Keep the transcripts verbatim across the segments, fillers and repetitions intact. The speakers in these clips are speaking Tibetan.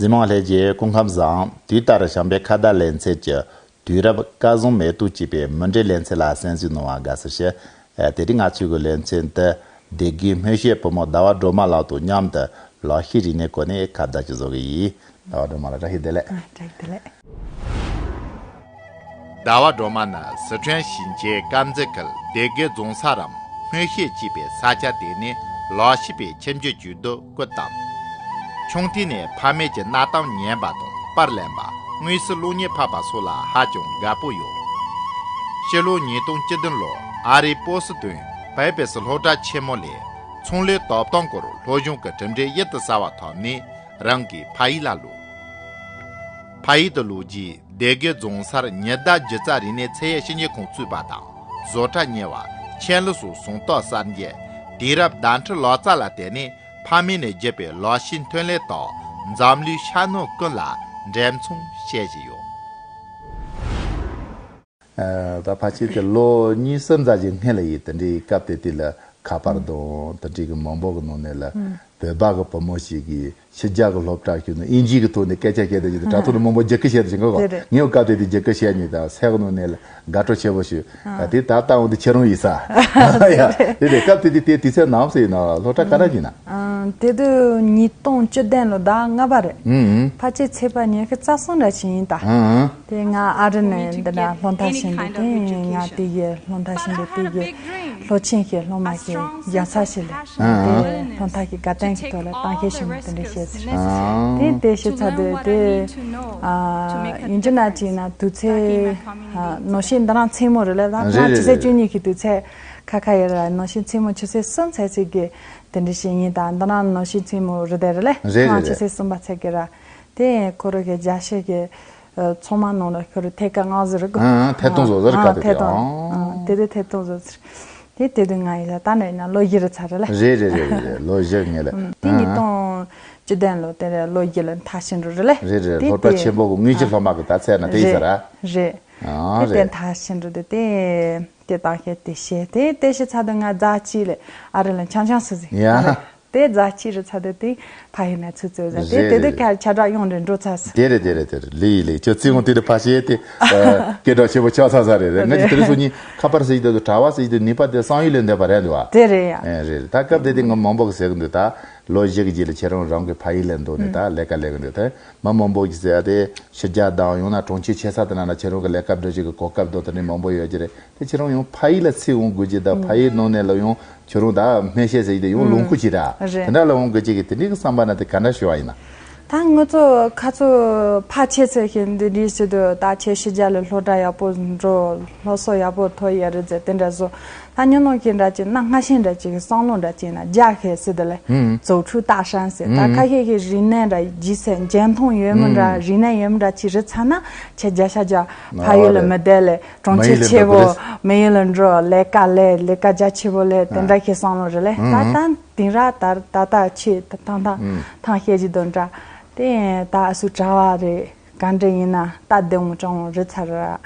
གཟིགས་མང་ལྷན་རྒྱས་སྐུ་ཁམས་བཟང་། དུས་ལྟར་བྱམས་པའི་ཁ་བརྡ་ལེ་ཚན་གྱི་དུས་རབས་སྐལ་བཟང་མེ་ཏོག་ཅེས་པའི་མུ་འབྲེལ་ལེ་ཚན་ལ་གསན་གཟིགས་གནང་བར་དགའ་བསུ་ཞུ། ཨ། དེ་རིང་ང་ཚོའི་གི་ལེ་ཚན་དུ་སྡེ་དགེའི་སྨན་དཔྱད་བུ་མོ་ཟླ་བ་སྒྲོལ་མ་ལགས་དང་མཉམ་དུ་ལག་ཤེས་རིག་གནས་སྐོར་ནས་ཁ་བརྡ་ཅིག་བཟོ་གི་ཡིན། ཟླ་བ་སྒྲོལ་མ་ལགས་བཀྲ་ཤིས་བདེ་ལེགས། ཨ། བཀྲ་ཤིས་བདེ་ལེགས། ཟླ་བ་སྒྲོལ་མ་ནི་སི་ཁྲོན་ཞིང་ཆེན་དཀར་མཛེས་ཁུལ་སྡེ་དགེ་རྫོང་སར་སྨན་དཔྱད་ཅེས་པའི་ས་ཆ་དེ་ནས་ལག་ཤེས་པའི་ཁྱིམ་རྒྱུད་ཅིག་ཏུ་བཀོད་དམ། ཆུང་དུས་ནས་ཕ་མེས་ཀྱི་གནའ་གཏམ་ཉན་པ་དང་པར་ལེན་པ། དངོས་སུ་གློག་བརྙན་ཕབ་པ་སོགས་ལ་ཧ་ཅང་དགའ་པོ་ཡོད། ཕྱི་ལོ་ཉིས་སྟོང་བཅུ་བདུན་ལོར་ཨ་རིའི་པོ་སི་ཏོན་པེ་པེ་སི་སློབ་གྲྭ་ཆེན་མོ་ལས་ཚོང་ལས་སྟོབས་དང་སྐོར་སློབ་སྦྱོང་གི་གྲུབ་འབྲས་གཡུར་དུ་ཟ་བ་ཐོབ་ནས་རང་གིས་ཕ་ཡུལ་ལ་ལོག་ཕ་ཡུལ་དུ་ལོག་རྗེས་སྡེ་དགེ་རྫོང་སར་ཉི་ཟླ་སྒྱུ་རྩལ་རིག་གནས་ཚད་ཡོད་སྤྱི་གཉེར་ཁང་བཙུགས་པ་དང་བཟོ་གྲྭ་གཉེར་བ། མཆན་ལུགས་སོགས་ཟུང་རྟོག་གསར་འཇལ། དུས་རབས་ཟླ་ཁྲི་ལག་རྩལ་ལ་བརྟེན་ནས་ཕ་མེས་ནས་བརྒྱུད་པའི་ལག་ཤེས་ཐོན་ལས་དག་འཛམ་གླིང་ཤར་ནུབ་ཀུན་ལ་འགྲེམས་ཚོང་བྱེད་བཞིན་ཡོད། ཨ། ད་ཕལ་ཆེར་དེ་ལོ་གཉིས་གསུམ་ཙམ་ཞིག་སྔོན་ལ་ཡིན། དེ་འདྲའི་སྐབས་དེ་དུས་ལ་ཁ་པར་དང་དེ་འདྲའི་གི་མང་པོ་གི་ནང་ནས་ལ། ཨང་། བོད་པ་གི་བུ་མོ་ཞིག་གིས་ཕྱི་རྒྱལ་གི་སློབ་གྲྭར་ཞུགས་ནས་ཨིན་ཇི་གི་ཐོག་ནས་སྐད་ཆ་བཤད་དུས་ཀྱི་དྲ་ཐོག་ནས་མང་པོ་རྒྱུག་སྐད་བཤད་དུ་ཞིག་གོ། དེ་རེད། ངས་སྐབས་དེ་དུས་རྒྱུག་སྐད་བཤད་མྱོང་དང་། སེ་གི་ནང་ནས་ལ་དགའ་སྤྲོ་ཆེ་བོ་ཞིག་ཨ། དེ་ད་ལྟ་འོང་དུས་ཁྱེད་རང་ཡིན་ས། ཡ། དེ་རེད། སྐབས་དེ་དུས་དེ་དུས་ཚོད་ནམ་ཟེར་ཡིན་ན་སློབ་གྲྭ་ག་འདྲ་ཡིན་ན། ཨང་། དེ་དུས་ཉིས་སྟོང་བཅུ་བདུན་ལོ་ཟླ་ལྔ་པ་རེད། ཨང་། ཕལ་ཆེར་ཚེས་པ་ཉི་ཤུ་རྩ་གསུམ་འདྲ་ཞིག་ཡིན་ད། ཨང་། དེ་ང་ཨ་རི་ནས་འདི་འདྲ་སློབ་མཐར་ཕྱིན་དུས་དེ། ང་དེ་གི་སློབ་མཐར་ཕྱིན་དུས་དེ་གི་སློབ་ཆེན་གྱི་སློབ་མ་གི་རྒྱལ་ས་ཞིག་ལས། ཨང་། དེ་སློབ་མཐར་གྱི་དགའ་སྟོན་གྱི་ཐོག་ལ་གཏམ་བཤད་ཞིག་མོ་དེ་འདྲ་བཤད་ཚུལ། ཨང་། དེ་དེ་བཤད་ཚར་དུས་དེ། ཨ། ཡིན་རྒྱུ་ན་ཅིག་ན་དུས་ཚོད། ཨ། ནང་བཞིན་འདི་རང་མཚན་མོ་རེད་ལ། ད་རེད་ང་རེད་ཆུ་ཚོད་རེད། བཅུ་གཉིས་ཀྱི་དུས་ཚོད་ཁ་ཁ་ཡོད་ར། ནང་བཞིན་མཚན་མོ་ཆུ་ཚོད་གསུམ་ཚེས་ཚོད་ཀྱི་དེ་འདྲ་ཞིག་ཡིན་ད། འདི་རང་ནང་བཞིན་མཚན་མོ་རེད་དེ་རེད་ལ། རེད་རེད་ང་ཆུ་རེད། ཚོད་གསུམ་པ་ཚོད་ཀྱི་ར། དེ་ཁོ་རང་གི་རྒྱལ་སྤྱི་གི་ཨ། ཚང་མ་ནང་ལ་ཁོ་རང་ཐད་ཀར་མངགས་བཟོ་རེད་གོ། ཨང་། ཐད་གཏོང་བཟོ་བཟོ་རེད། ཨ། ག་དེ་ཐད་དེ་གཏོང་། ཨང་། ཨ། དེ་དུས་ཐད་གཏོང་བཟོ་ཚུལ། དེ་དེ་དུས་ང་ཡིན་ལ་ད་ནས་ན་ལོ་བཞི་རེད་ཚར་རེད་ལ། རེད་རེད་རེད་རེད། ལོ་བཞི་ངེས་ལ། ཨང་། དེ་ཨང་། ཉིས་སྟོང་བཅུ་བདུན་ལོ་དེ་རེད། ལོ་བཞི་ལ་མཐར་ཕྱིན་འགྲོ་རེད་ལ། རེད་རེད། དེ་སློབ་གྲྭ་དེ་ཆེན་པོ་གི་དངོས་གཞི། ཨ། སློབ་མ་གི་ད་ཚད་ན་དེ་ཡིན་ས་ར། རེད། ཨང་། རེད། དེ་དེ་མཐར་ཕྱིན་འགྲོ་དུས་དེ། དེ་དང་བཤད་དེ་བཤད་དེ་དེ་བཤད་ཚར་དུས་ང་ཟླ་གཅིག་ལ་ཨ་རི་ལ་འཆམ་འཆམ་སུ་ཟིན་ཡ། ཨ་རི་དེ་ཟླ་གཅིག་རེད་ཚར་དུས་དེ་ཕ་ཡུལ་ན་ཚུར་ཚུར་ཟ་དེ། རེད་དེ་དེ་རེད། ཁ་ཆ་གྲག་ཡོང་རེད་འགྲོ་ཚར་སོང་། དེ་རེད་དེ་རེད་དེ་རེད། ལི་ཡི་ལི་ཁྱོད་ཚིག་ངོ་དེ་རེད་ཕ་ཤེས་དེ། སྐད་གྲགས་ཆེ་བོ་ཆགས་ཚར་ས་རེད་རེད། ང་ཅི་དེ་རེད་སོ་གཉིས་ཁ་པར་ཟེར་གྱི་འདུག་གྲྭ་བ་ཟེར་གྱི་འདུག་ནུས་པ་དེ་བསམ་ཡུལ་ལས་འདས་པ་རེད་འདུག་བ། དེ་རེད་ཡ། ཨེ་རེད་རེད། ད་སྐབས་དེ་དེ་ང་མང་པོ་གི་ཟེར་གི་འདུག་ད་ལོ་བཞི་གི་རྗེས་ལ་ཁྱེད་རང་རང་གི་ཕ་ཡུལ་ལ་འདུག་ནས་ད་ལས་ཀ་ལས་གི་འདུག་ད་མི་མང་པོ་གི་ཟེར་ཡ་དེ་ཕྱི་རྒྱལ་དང་ཡང་ན་གྲོང་ཁྱེར་ཆེ་ས་དེ་ན་ན་ཁྱེད་རང་གི་ལས་ཀ་སྒྲུབ་བྱེད་གི་གོ་སྐབས་འདུག་དེ་འདྲ་མང་པོ་ཡོད་ཀྱི་རེད། དེ་ཁྱེད་རང་ཡང་ཕ་ཡུལ་ལ་ཚུར་འོང་དགོས་ཀྱི་ད་ཕ་ཡུལ་ནང་ནས་ལ་ཡང་ཁྱེད་རང་ད་སྨན་དཔྱད་ཟེར་གྱི་དེ་ཡང་ལོངས་སྐུ་ཅིག་ར། རེད། དེ་འདྲ་ལ་འོང་དགོས་ཀྱི་གི་དེ་འདྲའི་གི་བསམ་པ་ན་དེ་ག་འདྲ་ཞུ་བ་ཡིན་ན། ད་ང་ཚོ་ཁ་ཚོ་ཕ་ཆེ་ཚེ་ཞིག་འདི་འདྲའི་ཞིག་ཏུ་ད་ཁྱེད་ཕྱི་རྒྱལ་ལ་སློབ་གྲྭ་ཡག་པོ་འགྲོ། སློབ་གསོ་ཡག་པོ་ཐོབ་ཡ་རེད་ཟེར་དེ་འདྲ་བཟོ། ད་ཉོན་ནོ་ཁྱེད་འདྲ་ཅིག་ན་སྔ་ཤེས་འདྲ་ཅིག་གི་བསམ་བློ་འདྲ་ཅིག་ན་རྒྱ་ཧེ་ཟེར་དེ་ལས། ཨང་། 走出大山 ཟེར། ད་ཨང་། ཁ་ཤས་ཀྱི་རིག་གནས་འདྲ་རྗེས་ཟེར་འཇོན་ཐང་ཡོད་མི་འདྲ། ཨང་། རིག་གནས་ཡོད་མི་འདྲ་ཅིག་རེད་ཚར་ན་ཁྱེད་རྒྱ་ཤ་རྒྱ་ཕ་ཡུལ་ལ་མི་བསྡད་ལས། གྲོང་ཁྱེར་ཆེ་བོ་མི་ཡུལ་ལ་འགྲོ། ལས་ཀ་ལས་ལས་ཀ་རྒྱ་ཆེ་བོ་ལས་དེ་འདྲ་ཁྱེད་བསམ་བློ་རེད་ལས། ད་ད་དེང་ར་ད་ད་ད་ཆེ་ད་ཐང་ཐང་ཐང་བཤད་ཀྱི་དོན་འདྲ། དེ་ད་ཨ་སུ་གྲྭ་བ་རེད། ག་འདྲ་ཡིན་ན་ད་བདེ་འོང་ཅང་འོང་རེད་ཚར།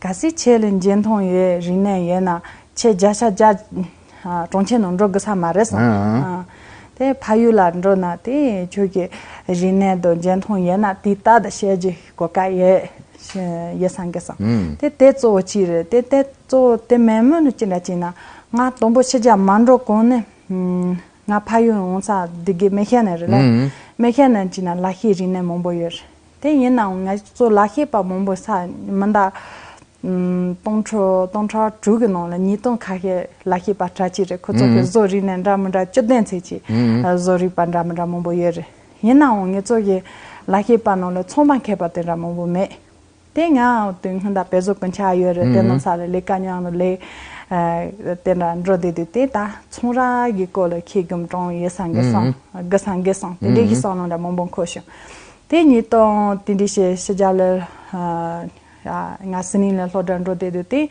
གལ་སྲིད་ཁྱེད་ལ་འཇོན་ཐང་ཡོད་རིག་གནས་ཡོད་ན་ཁྱེད་རྒྱ་ཤ་རྒྱ་གྲོང་ཁྱེར་ནང་འགྲོ་དགོས་ས་མ་རེད་བསམ། ཨང་། དེ་ཕ་ཡུལ་ལ་འགྲོ་ན་དེ་ཁྱོད་ཀྱི་རིག་གནས་དང་འཇོན་ཐང་ཡོད་ན་དེ་ལྟ་དང་བཤད་རྒྱུ་གོ་སྐབས་ཡོད་ཡོད་བསམ་གི་བསམ། ཨང་། དེ་དེ་གཙོ་བོ་གཅིག་རེད། དེ་དེ་གཙོ་བོ་དེ་མེད་མོད་ནི་ཅི་འདྲ་ཅིག་ན་ང་དང་པོ་ཕྱི་རྒྱལ་མ་འགྲོ་གོང་ནས། ང་ཕ་ཡུལ་འོང་ས་འདི་གའི་མེ་ཤ་ནས་རེད་ལ། ཨང་། མེ་ཤ་ནས་ཅི་ན་ལག་ཤེས་རིག་གནས་མང་པོ་ཡོད་རེད། དེ་ཡིན་ནའང་ང་ཚོ་ལག་ཤེས་པ་མང་པོ་ས་མི་འདའ། ཨུམ། སྟོང་ཕྲག་སྟོང་ཕྲག་དྲུག་གི་ནང་ལ་ཉིས་སྟོང་ཁ་ཤས་ལག་ཤེས་པ་གྲ་ཅིག་རེད། ཁོ་ཚོ་གི་ཨང་། བཟོ་རིག་གནས་འདྲ་མི་འདྲ་བཅུ་བདུན་ཚད་ཀྱི་ཨང་། བཟོ་རིག་པ་འདྲ་མི་འདྲ་མང་པོ་ཡོད་རེད། ཡིན་ནའང་ང་ཚོ་གི་ལག་ཤེས་པ་ནང་ལ་ཚོང་པ་མཁས་པ་དེ་འདྲ་མང་པོ་མེད། དེ་ང་དེ་སྔོན་ད་བལ་བཟོ་ཀུན་ཆ་ཡོད་རེད། དེ་ནང་ས་ལ་ལས་ཀ་ཉམས་ལས་དེ་འདྲ་འགྲོ་བསྡད་དུས་དེ་ད་ཚོང་ར་གི་སྐོར་ལ་ཁྱེད་གི་མི་གྲོང་ཡོད་སང་གི་སང་གི་སང་གི་སང་དེ་འདྲའི་གི་སང་ནང་འདྲ་མང་པོ་མཁོ་བྱུང་། དེ་ཉིས་སྟོང་དེ་འདྲའི་ཞེ་ཕྱི་རྒྱལ་ལ་ང་སི་ནི་ལ་སློབ་གྲྭ་འགྲོ་བསྡད་དུས་དེ་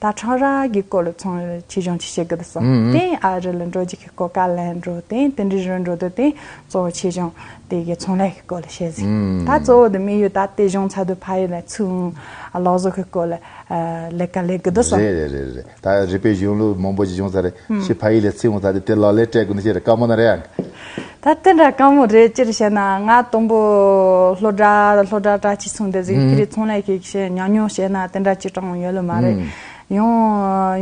ད་ཁྲང་ར་གི་སྐོར་ལ་ཚོང་ཆེ་ཆུང་ཅིག་བྱེད་གི་འདུག་སོང་། དེ་ཨ་རི་ལ་འགྲོ་རྒྱུ་གི་གོ་སྐབས་ལེན་འགྲོ་དེ་དེ་འདྲའི་རུ་འགྲོ་དུས་དེ་གཙོ་བོ་ཆེ་ཆུང་དེ་གི་ཚོང་ལས་ཀྱི་སྐོར་ལ་བཤད་ཟིན། ད་གཙོ་བོ་དེ་དམིགས་ཡུལ་ད་དེ་གཞུང་ཚ་དུ་ཕ་ཡུལ་ལ་ཚུར་ལག་བཟོ་གི་སྐོར་ལ་ལས་ཀ་ལས་གི་འདུག་སོང་། རེད་རེད་རེད་རེད། ད་རིག་པའི་གཞུང་ལུགས་མང་པོ་ཞིག་བྱུང་ཚར་རེད། ཕྱི་ཕ་ཡུལ་ལ་ཚུར་འོང་ཚར་དེ་དེ་ལག་ལེན་སྤྲད་དགོས་ནི་ཞིག་རེད། དཀའ་མོ་ན་རེད་ཨང་། ད་དེ་འདྲ་དཀའ་མོ་རེད། སྤྱིར་བཤད་ན་ང་དང་པོ་སློབ་གྲྭ་སློབ་གྲྭ་གྲྭ་ཆས་སོང་དེ་ཟིག་ཁྱེད་རིག་ཚོང་ལས་ཀྱི་བཤད་ཉམས་མྱོང་བཤད་ན་དེ་འདྲ་ཅིག་དྲང་ཡོད་ལ་མ་རེད། ཡང་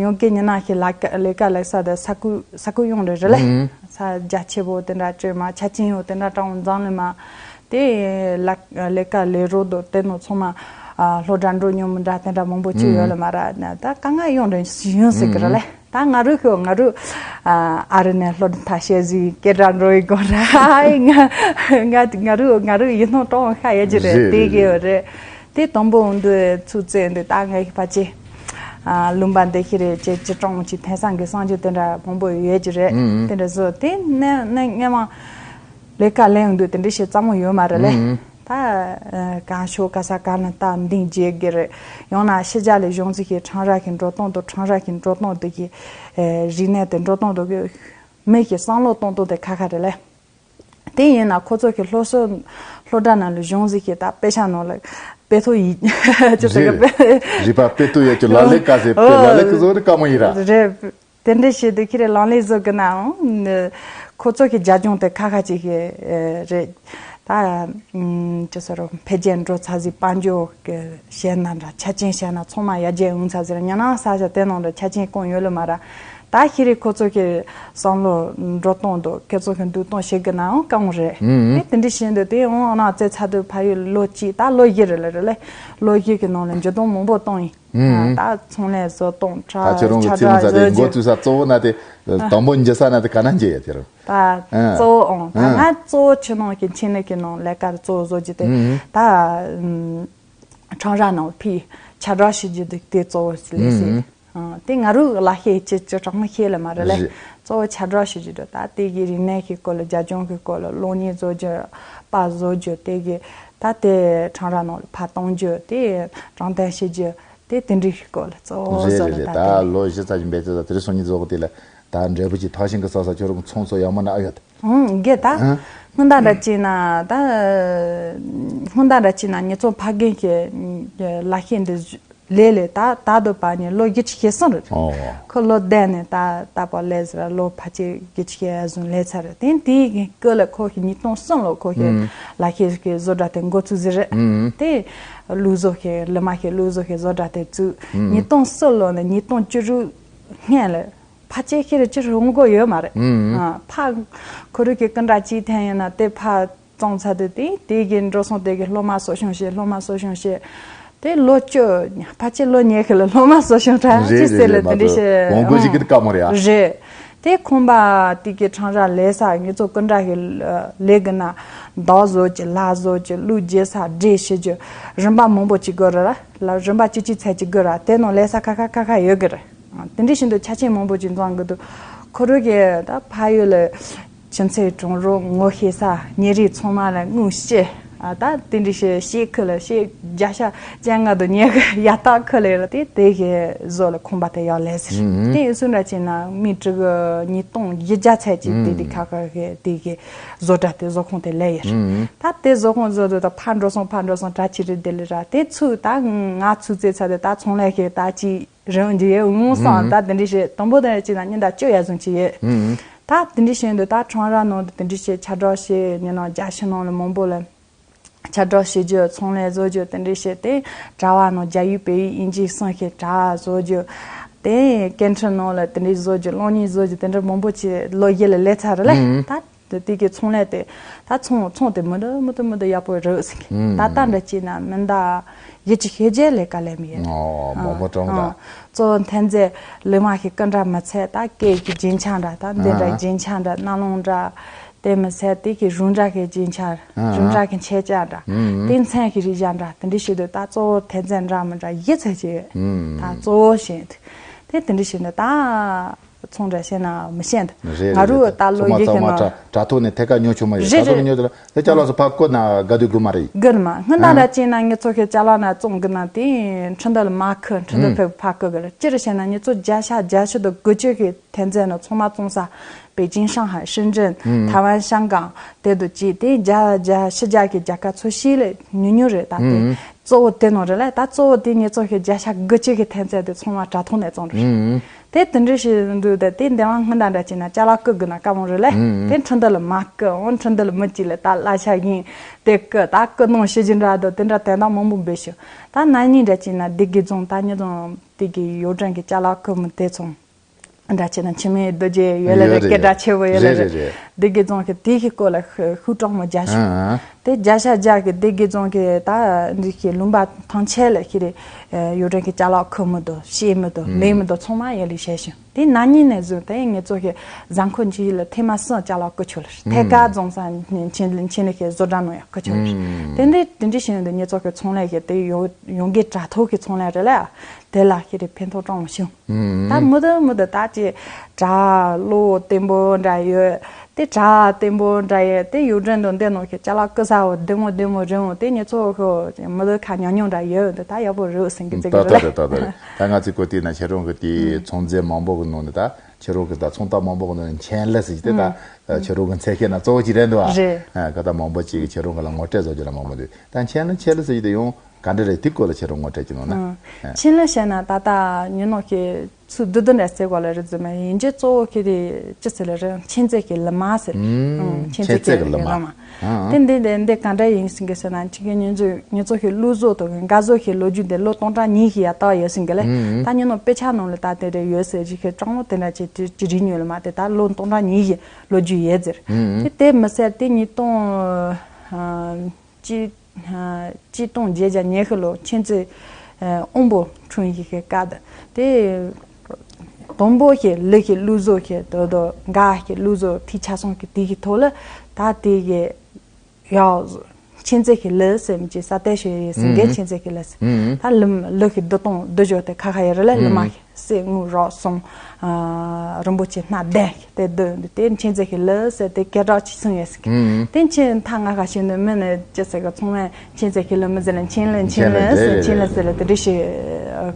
ཡང་སྐད་ཉི་ན་ཞིག་ལས་ཀ་ལས་ཀ་ལས་ས་དེ་ས་ཁུལ་ས་ཁུལ་ཡོང་རེད་རེད་ལེ། ས་རྒྱ་ཆེ་པོ་དེ་འདྲ་བྲོས་མ་ཆ་ཅན་ཡོད་དེ་འདྲ་དྲང་འཛམ་ལ་མ། དེ་ལས་ལས་ཀ་ལས་རོགས་དོ་དེ་ནོ་ཚང་མ་སློབ་གྲྭ་འགྲོ་མྱོང་མི་འདྲ་དེ་འདྲ་མང་པོ་ཅིག་ཡོད་ལ་མ་ར། ད་དཀའ་ངལ་ཡོང་རེད་ཡོང་སྲིད་ཀྱི་རེད་ལེ། ད་ང་རུ་ཁོ་ང་རུ་ཨ་རི་ནས་སློབ་གྲྭ་བཤད་ཟིན་སྐད་གྲགས་འགྲོ་ཡི་གོ་ར། ང་ང་ང་རུ་ང་རུ་ཡིད་སྣང་གཏོང་ཤ་ཡ་ཅི་རེད། རེད་དེ་རེད་གི་རེད། རེད། དེ་དང་པོ་འདུ་ཚུགས་ཚེ་འདི་ད་ངའི་ཕ་ཆེ་ཨ་ལུང་པ་འདི་ཤི་རེད་ཅེས་ཅི་གྲོང་ཅི་ཐན་སང་གི་སང་ཅི་དེ་འདྲ་མང་པོ་ཡོད་ཀྱི་རེད། དེ་འདྲ་བཟོ་དེ་ནས་ནས་སྔ་མ་ལས་ཀ་ལས་འདུ་དེ་འདྲ་ཞིག་རྩ་མོ་ཡོད་མ་རེད་ལེ། ད་གང་ཤོག་ག་ས་ག་ན་ད་འདིང་རྗེས་དགེ་རེད། ཡང་ན་ཕྱི་རྒྱལ་ལས་གཞུང་ཚིག་གི་ཁྲང་ར་གི་འགྲོ་སྟངས་དང་ཁྲང་ར་གི་འགྲོ་སྟངས་དུ་གི་རིག་གནས་དེ་འགྲོ་སྟངས་དུ་གི་མི་གི་བསམ་བློ་གཏོང་སྟངས་དེ་ཁ་ཁ་རེད་ལེ། དེ་ཡིན་ན་ཁོ་ཚོ་གི་སློབ་གསོ་སློབ་གྲྭ་ནང་ལ་གཞུང་ཚིག་གི་ད་དཔེ་ཆ་ནང་ལ་དཔེ་ཐོ་ཡིན་ཅི་ཟེར་གི་རེད། དཔེ་རིག་པ་དཔེ་ཐོ་ཡོད་ཀྱི་ལ་ལེ་ཀ་ཟེར་དཔེ་ལ་ལེ་ཀ་ཟེར་བ་རེད་དཀའ་མོ་ཡིན་ར། རེད། དེ་འདྲ་བྱེད་དུས་ཁྱེད་རང་ལས་བཟོ་གི་ནའང་ཁོ་ཚོ་གི་རྒྱ་ལྗོངས་དེ་ཁ་ཁ་ཅིག་གི་རེད། ད་ཅི་ཟེར་རོ་འཕེལ་རྒྱས་འགྲོ་ཚ་ཟིག་དཔལ་འབྱོར་གི་བཤད་ན་འདྲ་ཆ་ཅན་བཤད་ན་ཚང་མ་ཡར་རྒྱས་འོང་ཚ་ཟེར་ཉ་ནང་ས་ཆ་དེ་ནང་འདྲ་ཆ་ཅན་གང་ཡོད་ལ་མ་ར། ད་ཤི་རི་ཁོ་ཚོ་གི་བསམ་བློ་འགྲོ་སྟངས་དང་ཁོ་ཚོ་གི་འདུག་སྟངས་བྱེད་གི་ནའང་དཀའ་མོ་རེད། ཨེ་དེ་འདྲ་བྱེད་འདུག་དེ་འོང་ཨ་ན་རྩེ་ཚ་དུ་ཕ་ཡུལ་ལོ་གཅིག་ད་ལོ་བཞི་རེད་ལ་རེད་ལེ། ལོ་བཞི་གི་ནང་ལ་འཇོན་ཐང་མང་པོ་བཏང་ཡིན། ད་ཚོང་ལས་བཟོ་སྟངས་ད་ཁྱེད་རང་གི་ཆ་ཚེ་རིང་ཚ་དེ་འགོ་བཙུགས་ས་གཙོ་བོ་ན་དེ་དང་པོ་འཇི་ས་ན་དེ་ག་ན་འཇི་ཡ་དེ་རུ། ད་གཙོ་བོ་ཨང་ད་ང་གཙོ་བོ་ཆུ་ནང་གི་ཆེན་ལས་ཀྱི་ནང་ལས་ཀར་གཙོ་བོ་བཟོ་རྒྱུ་དེ་ད་ཁྲང་ར་ནང་ཕི་ཆ་འདྲ་ཞུ་རྒྱུ་དེ་དེ་གཙོ་བོ་ལས་སྲིད། དེ་ང་རུ་ལ་ཤེས་ཅི་ཅི་གྲོགས་མི་ཤེས་ལ་མ་རེད་ལེ། གཙོ་བོ་ཆ་འདྲ་ཞུ་རྒྱུ་དེ་ད་དེ་གི་རིག་གནས་ཀྱི་སྐོར་ལ་རྒྱ་ལྗོངས་ཀྱི་སྐོར་ལ་གློག་བརྙན་བཟོ་རྒྱུ་པར་བཟོ་རྒྱུ་དེ་གི་ད་དེ་ཁྲང་ར་ནང་ལ་ཕར་གཏོང་རྒྱུ་དེ་དྲང་བདེན་ཞུ་རྒྱུ། དེ་དེ་འདྲའི་སྐོར་ལ་གཙོ་བོ་རེད་བཟོ་རེད་ལ་རེད། ད་ད་དེ་ལོ་བཞི་ཙམ་ཞིག་འབད་དེ་ད་དེ་རིང་སང་ཉིན་བཟོ་གི་དེ་ལ་ད་འབྲས་བུ་ཅིག་ཐག་ཤིང་གི་ས་ས་ཁྱོད་རང་ཚོང་ཚོ་ཡག་མོ་ན་ཨ་ཡོད། ཨང་དགེ་ད་ཨང་སྔོན་ད་འདྲ་ཅིག་ན་ད་སྔོན་ད་འདྲ་ཅིག་ན་ཉི་ཚོ་ཕ་རྒན་གྱི་ལ་ཤེས་འདི་ལས་ལས་ད་ད་དུ་པ་ནི་ལོ་བརྒྱད་ཅུ་ཞེ་གསུམ་རེད། ཨོ། ཁོ་ལོ་བསྡད་ནས་ད་ད་པ་ལས་ཟེར་ལོ་ཕལ་ཆེར་བརྒྱད་ཅུ་ཞེ་གསུམ་ལས་ཚར་རེད། དེ་དེའི་སྐོར་ལ་ཁོ་གི་ཉིས་སྟོང་གསུམ་ལོ་ཁོ་གི་ལ་ཤེས་གི་བཟོ་གྲྭ་དེ་འགོ་ཚུགས་ཟེར་རེད། དེ་ལུགས་བཟོ་ཤེས་ལི་མ་ཤེས་ལུགས་བཟོ་ཤེས་བཟོ་གྲྭ་དེ་བཙུགས། ཉིས་སྟོང་གསུམ་ལོ་ནས་ཉིས་སྟོང་བཅུ་དྲུག་སྔན་ལ་ཕལ་ཆེར་ཤེས་རེ་ཅི་རུང་གོ་ཡོད་མ་རེད། ཨ་ཕ་ཁོ་རུ་གི་ཀུན་དྲ་ཅིག་ཐན་ཡིན་ན་དེ་ཕ་བཙོང་ཚར་དུས་དེ་དེ་གི་འགྲོ་སོང་དེ་གི་སློབ་མ་གསོ་སྐྱོང་བྱེད་སློབ་མ་གསོ་སྐྱོང་བྱེད། དེ་ལོ་བཅུ་ཕལ་ཆེར་ལོ་ཉི་ཤུ་ལ་སློབ་མ་གསོ་སྐྱོང་གྲ་ཅི་རེད་ཟེར་རེད་ལ་དེ་མ་འདྲི་གཏོགས་ཞེས་འོང་སྐུ་ཞིག་གི་དཀའ་མོ་རེད་ཨ། རེད། དེ་ཁོང་པ་དེ་གི་ཁྲང་ར་ལས་ས་ངེད་ཚོ་ཀུན་དྲ་གི་ལས་གི་ན་མདོག་བཟོ་གི་ལྷ་བཟོ་གི་ལུག་རྒྱས་ས་འདྲེ་ཞེས་གི་རིམ་པ་མང་པོ་ཅིག་དགོས་རེད་ལ་རིམ་པ་གཅིག་གཅིག་ཚད་ཅིག་དགོས་ར་དེ་ནང་ལས་ས་ཁ་ཁ་ཁ་ཁ་ཡོད་གི་རེད། དེ་འདྲ་བཞིན་དུ་ཆ་རྐྱེན་མང་པོ་ཅིག་འཛོམས་གི་འདུག་ཁོ་རང་གི་ད་ཕ་ཡུལ་ལ་ཁྱིམ་མཚེས་གྲོང་རོགས་ངོ་ཤེས་ས་ཉེ་རིགས་ཚང་མ་ལ་དངུལ་བཤད། ཨ་ད་དེ་འདྲ་བཤད་བཤད་ཁུ་ལ་བཤད་བརྒྱ་ཤ་བཅོ་ལྔ་དང་ཉེ་གི་ཡ་ཏག་ཁུ་ལ་ལ་དེ་དེ་གི་བཟོ་ལ་ཁོམ་པ་དེ་ཡག་ལས་ཟེར། དེ་ཡིན་སུ་འདྲ་བྱས་ན་མི་དྲུག་གི་ཉིས་སྟོང་བཞི་བརྒྱ་ཚད་ཅིག་དེ་དེ་ཁ་ཁ་གི་དེ་གི་བཟོ་གྲྭ་དེ་བཟོ་ཁང་དེ་ལས་ཡིན། ད་དེ་བཟོ་ཁང་བཟོ་དུས་ད་ཕར་འགྲོ་སོང་ཕར་འགྲོ་སོང་གྲ་ཅི་རེད་དེ་ལས་ར་དེ་ཚུགས་ད་ང་ཚུགས་ཚེ་ཚ་དེ་ད་ཚོང་ལས་ཤིག་ད་ཅི་རང་རྒྱུ་ཡོད་འོང་སོང་ད་དེ་འདྲ་བྱས་དང་པོ་དེ་ཅི་ན་ཉིན་ད་བཅུ་ཡར་བཟུང་ཅི་ཡོད། ད་དེ་འདྲ་བྱས་འདུག་ད་ཁྲང་ར་ནང་དུ་དེ་འདྲ་བྱས་ཆ་སྒྲིག་བྱས་ཉིན་ནང་རྒྱ་ཤི་ནང་ལ་མང་པོ་ལ་ཆ་སྒྲིག་བྱེད་རྒྱུ་ཚོང་ལས་བཟོ་རྒྱུ་དེ་འདྲ་བྱས་ཏེ་གྲྭ་བ་ནང་རྒྱ་ཡིག་བོད་ཡིག་དབྱིན་ཇི་གསུམ་ཤེས་གྲྭ་བཟོ་རྒྱུ་དེ་སྐད་འཕྲིན་ནང་ལ་དེ་འདྲ་བཟོ་རྒྱུ་གློག་བརྙན་བཟོ་རྒྱུ་དེ་འདྲ་མང་པོ་ཅིག་ལོ་བརྒྱད་ལ་ལས་ཚར་རེད་ལ་ད། དེ་དེ་གའི་ཚོང་ལས་དེ་ད་ཚོང་ཚོང་དེ་མི་འདུག་མི་འདུག་མི་འདུག་ཡག་པོ་རེད་ཟེར་གི་ད་ལྟ་འདྲ་བྱས་ན་མི་འདའ་ཡི་ཅི་ཤེས་རྒྱལ་ལས་ཀ་ལས་མི་ཡོད། ཨོ་མོག་མོག་གྲོང་ད། གཙོ་བོ་འཐེན་རྫས་ལི་མ་ཤི་ཀི་འདྲ་མི་ཚད་ད་སྐད་ཀྱི་རྒྱན་ཆ་འདྲ་ད་འདི་འདྲ་རྒྱན་ཆ་འདྲ་སྣ་ལུང་འདྲ་དེ་མི་ཚད་དེ་གི་རུ་འདྲ་གི་རྒྱན་ཆ་རུ་འདྲ་གི་མཆེད་ཆ་འདྲ་དེ་མཚན་གི་རིགས་འདྲ་དེ་འདྲ་ཞིག་འདུག་ད་གཙོ་བོ་འཐེན་རྫས་འདྲ་མི་འདྲ་ཡི་ཚད་ཅིག་ཡོད་ད་གཙོ་བོ་ཞེས་དེ་དེ་འདྲ་ཞིག་འདུག་ད། ཚོང་འདྲ་བཤད་ན་མི་ཤེས་འདུག་རེད་ང་རུ་རེད་ད་ལོ་ཚང་མ་ཡི་གེ་ཚང་མ་ནང་དྲ་དྲ་ཐོག་ནས་ཐད་ཀ་ཉོ་ཆོག་མ་རེད། རེད་དྲ་ཐོག་ནས་རེད། ཉོ་དེ་ལ་དེ་ཅ་ལག་ཚོ་ཕ་བཀོད་ན་དགའ་སྡུག་དགོས་མ་རེད། དགོས་མ་སྔོན་དང་ཨ་འདྲ་བྱས་ན་ངེད་ཚོ་གི་ཅ་ལག་ན་བཙོང་གི་ན་དེ་ཁྲི་འདི་ལ་མ་ཁུ་ཁྲི་འདི་ཨུམ་ཕེབས་ཕ་བཀོད་གི་རེད། ཅི་རེད་བཤད་ན་ངེད་ཚོ་བརྒྱ་ཆ་བརྒྱད་ཅུ་དང་དགུ་བཅུ་གི་འཐེན་རྫས་ནང་ཚང་མ་བཙོང་ས་པེ་ཅིང་ཤང་ཧའེ་ཧྲིན་ཀྲིན་ཨུམ་ཐའེ་ཝན་ཤང་ཀང་དེ་དུ་ཅི་དེ་རྒྱ་རྒྱ་ཕྱི་རྒྱལ་གི་རྒྱལ་ཁབ་ཚོ་ཤི་ལས་ཉུང་ཉུང་རེད་ད་དེ་ཨུམ་གཙོ་བོ་དེ་ནང་རེད་ལ་ད་གཙོ་བོ་དེ་ངེད་ཚོ་གི་བརྒྱ་ཆ་དགུ་བཅུ་གི་འཐེན་རྫས་དེ་ཚང་མ་དྲ་ཐོག་ནས་བཙོང་རེད། ཨུམ། དེ་དེ་འདྲ་ཞིག་འདུག་དེ་དེ་འདི་བ་སྔོན་དང་འདྲ་བྱས་ན་ཅ་ལག་རྐུ་དགོས་ན་དཀའ་མོ་རེད་ལེ། ཨུམ། དེ་འཕྲིན་སྟེགས་ལ་མ་རྐུ་འོང་། འཕྲིན་སྟེགས་ལ་མི་གཅིག་ལ་ད་གླ་ཆ་བཞིན་དེ་རྐུ་ད་རྐུ་གནོང་ཞི་ཞིང་འདྲ་དོ་དེ་འདྲ་དོན་དག་མང་པོ་འབོད་ཤོག་ད་ན་ནིང་འདྲ་བྱས་ན་སྡེ་དགེ་རྫོང་ད་ཉིན་རྫོང་དེ་གི་ཡོ་ཊན་གི་ཅ་ལག་རྐུ་མི་དེ་ཚོང་འདྲ་བྱས་ན་འཆི་མེད་རྡོ་རྗེ་ཡོད་ལེ་རེད། ཡོད་རེད། སྐད་གྲགས་ཆེ་བོ་ཡོད་ལེ་རེད། རེད་རེད། སྡེ་དགེ་རྫོང་གི་དེ་གི་སྐོར་ལ་ཤུགས་དྲག་མོ་རྒྱག་ཤོག་ཨང་། དེ་བརྒྱ་ཆ་བརྒྱ་གི་སྡེ་དགེ་རྫོང་གི་ད་འདི་གི་ལུང་པ་ཐང་ཆད་ལ་ཁྱེད་རེ་ཡོ་ཊན་གི་ཅ་ལག་རྐུ་མི་འདུག་ཤེས་མི་འདུག་ལེན་མི་འདུག་ཚང་མ་ཡར་ལས་བཤད་ཤོག་དེ་ན་ནིང་ནས་བཟུང་དེ་ངེད་ཚོ་གི་གཟའ་འཁོར་འཁྱིལ་ལ་ཐེངས་མ་གསུམ་ཅ་ལག་རྐུ་ཆོག་ལ་ཐད་ཀར་རྫོང་ས་ཆེན་ཆེན་ལ་ཁྱེད་ཀྱི་བཟོ་གྲྭ་ནང་ཡང་རྐུ་ཆོག་ལ་དེ་འདྲའི་དེ་འདྲའི་བྱས་ནས་ངེད་ཚོ་གི་ཚོང་ལས་ཀྱི་དེ་ཡོང་ཡོང་གི་དྲ་ཐོག་གི་ཚོང་ལས་རེད་ལ་དེ་ལ་ཁྱེད་རེ་ཕན་ཐོགས་སྤྲང་བ་བྱུང་། ད་མུ་མཐུད་མུ་མཐུད་ད་ཅི་དྲ་བློ་བརྟན་པོ་འདྲ་ཡོད། དེ་དྲ་བརྟན་པོ་འདྲ་ཡོད། དེ་ཡུལ་གྲོན་དུ་འདི་ནང་གི་ཅ་ལག་རྐུ་ས་བོ་བདེ་མོ་བདེ་མོ་རེད་འོང་། དེ་ཉེ་ཚོ་ཁོ་མི་ལུས་ཁ་ཉུང་ཉུང་འདྲ་ཡོད། འདི་ད་ཡག་པོ་རེད་ཟིན་གི་ཟིན་གི་ཏག་ཏག་རེད། རེད་ཏག་ཏག་རེད། ད་ང་ཚོའི་གོ་དེ་ན་ཁྱེད་རང་གི་དེ་ཚོང་རྫས་མང་པོ་གི་ནང་ནས་ད་ཁྱེད་རང་གི་ད་ཚོང་རྟགས་མང་པོ་གི་ནང་ནས་མཆན་ལེ་ཟེར་གྱི་དེ་ད་ཁྱེད་རང་གི་མཚན་ཤས་ན་གཙོ་བོ་གཅིག་རེད་འདུག་ཨ། རེད། ཨ་ག་ད་མང་པོ་གཅིག་གི་ཁྱེད་རང་གི་ལ་ངོ་སྤྲོད་བཟོ་རྒྱུ་ལ་མང་པོ་འདུག་ད་མཆན་ལེ་མཆན་ལེ་ཟེར་གྱི་དེ་ཡང་ག་འདྲ་རེད། དེ་སྐོར་ལ་ཁྱེད་རང་ངོ་སྤྲོད་ཀྱི་ནང་ན། ཨ། མཆན་ལེ་བཤད་ན་ད་ལྟ་ཉིན་ནོ་གི་ཚུལ་བསྡུ་བསྡུ་འདྲ་ཟེར་གོ་ལ་རེད་ཟེར་མ་ཡིན་གྱི་གཙོ་བོ་ཁྱེད་དེ་ཅི་ཟེར་ལ་རེད། མཁྱེན་བརྩེ་གི་ལི་མ་ཟེར། ཨུམ། མཁྱེན་བརྩེ་གི་ལི་མ། ཨ། དེ་འདི་འདི་འདི་ག་འདྲ་ཡིན་ཟིན་གི་ཟེར་ན་ཅི་གི་ཉིན་ཚོ་ཉིན་ཚོ་ཞིག་གླུ་བཟོ་དང་གི་འགའ་བཟོ་ཞིག་ལོ་རྒྱུས་འདི་ལོ་སྟོང་ཕྲག་གཉིས་ཞིག་ཡ་ཏག་ཡོད་ཟིན་གི་ལེ། ད་ཉིན་ནོ་དཔེ་ཆ་ནང་ལ་ད་དེ་འདྲ་ཡོད་ཟེར་ཅི་གི་སྤྲང་བོ་དེ་འདྲ་ཅི་ཅི་ཅི་རིག་ཉོས་ལ་མ་དེ་ད་ལོ་སྟོང་ཕྲག་གཉིས་ཞིག་ལོ་རྒྱུས་ཡོད་ཟེར། དེ་དེ་མི་ཟེར་དེ་ཉིས་སྟོང་ཅི། ཆིག་སྟོང་བརྒྱད་བརྒྱ་ཉི་ཤུ་ལོ་མཁྱེན་བརྩེ་དབང་པོ་འཁྲུངས་ཡི་གེ་བཀའ་དང་དེ། དང་པོ་ཞིག་ལི་ཞིག་གླུ་བཟོ་ཞིག་དོ་དོ་འགའ་ཞིག་གླུ་བཟོ་ཐིག་ཆ་སོང་གི་དེ་ཞིག་ཐོག་ལ་ད་དེ་ཞིག་ཡག་མཁྱེན་བརྩེ་ཞིག་ལི་ཟེར་མི་ཅི་ས་དེ་ཞིག་ཡོད་ཟིན་གི་མཁྱེན་བརྩེ་ཞིག་ལི་ཟེར། ད་ལི་ལི་ཞིག་བདུད་སྟོང་བདུད་བཞི་དེ་ཁ་ཁ་ཡོད་རེད་ལ་ལི་མ་ཞིག་གསེར་དངུལ་རོ་གསུམ། ཨ། རིན་པོ་ཆེ་སྣ་བདུན་དེ་འདུག་དེ་མཁྱེན་བརྩེ་ཞིག་ལི་ཟེར་དེ་སྐད་གྲགས་ཆེ་སོང་ཡོད་ཟེར་གི། དེ་མཁྱེན་ཐ་ང་ཁ་ཤས་ནི་མི་ནི་ཅི་ཟེར་གི་ཚང་མས་མཁྱེན་བརྩེ་ཞིག་ལི་མི་ཟེར་ལ་མཁྱེན་ལི་མཁྱེན་ལི་ཟེར་མཁྱེན་ལི་ཟེར་ལ་དེ་འདྲ་ཞིག་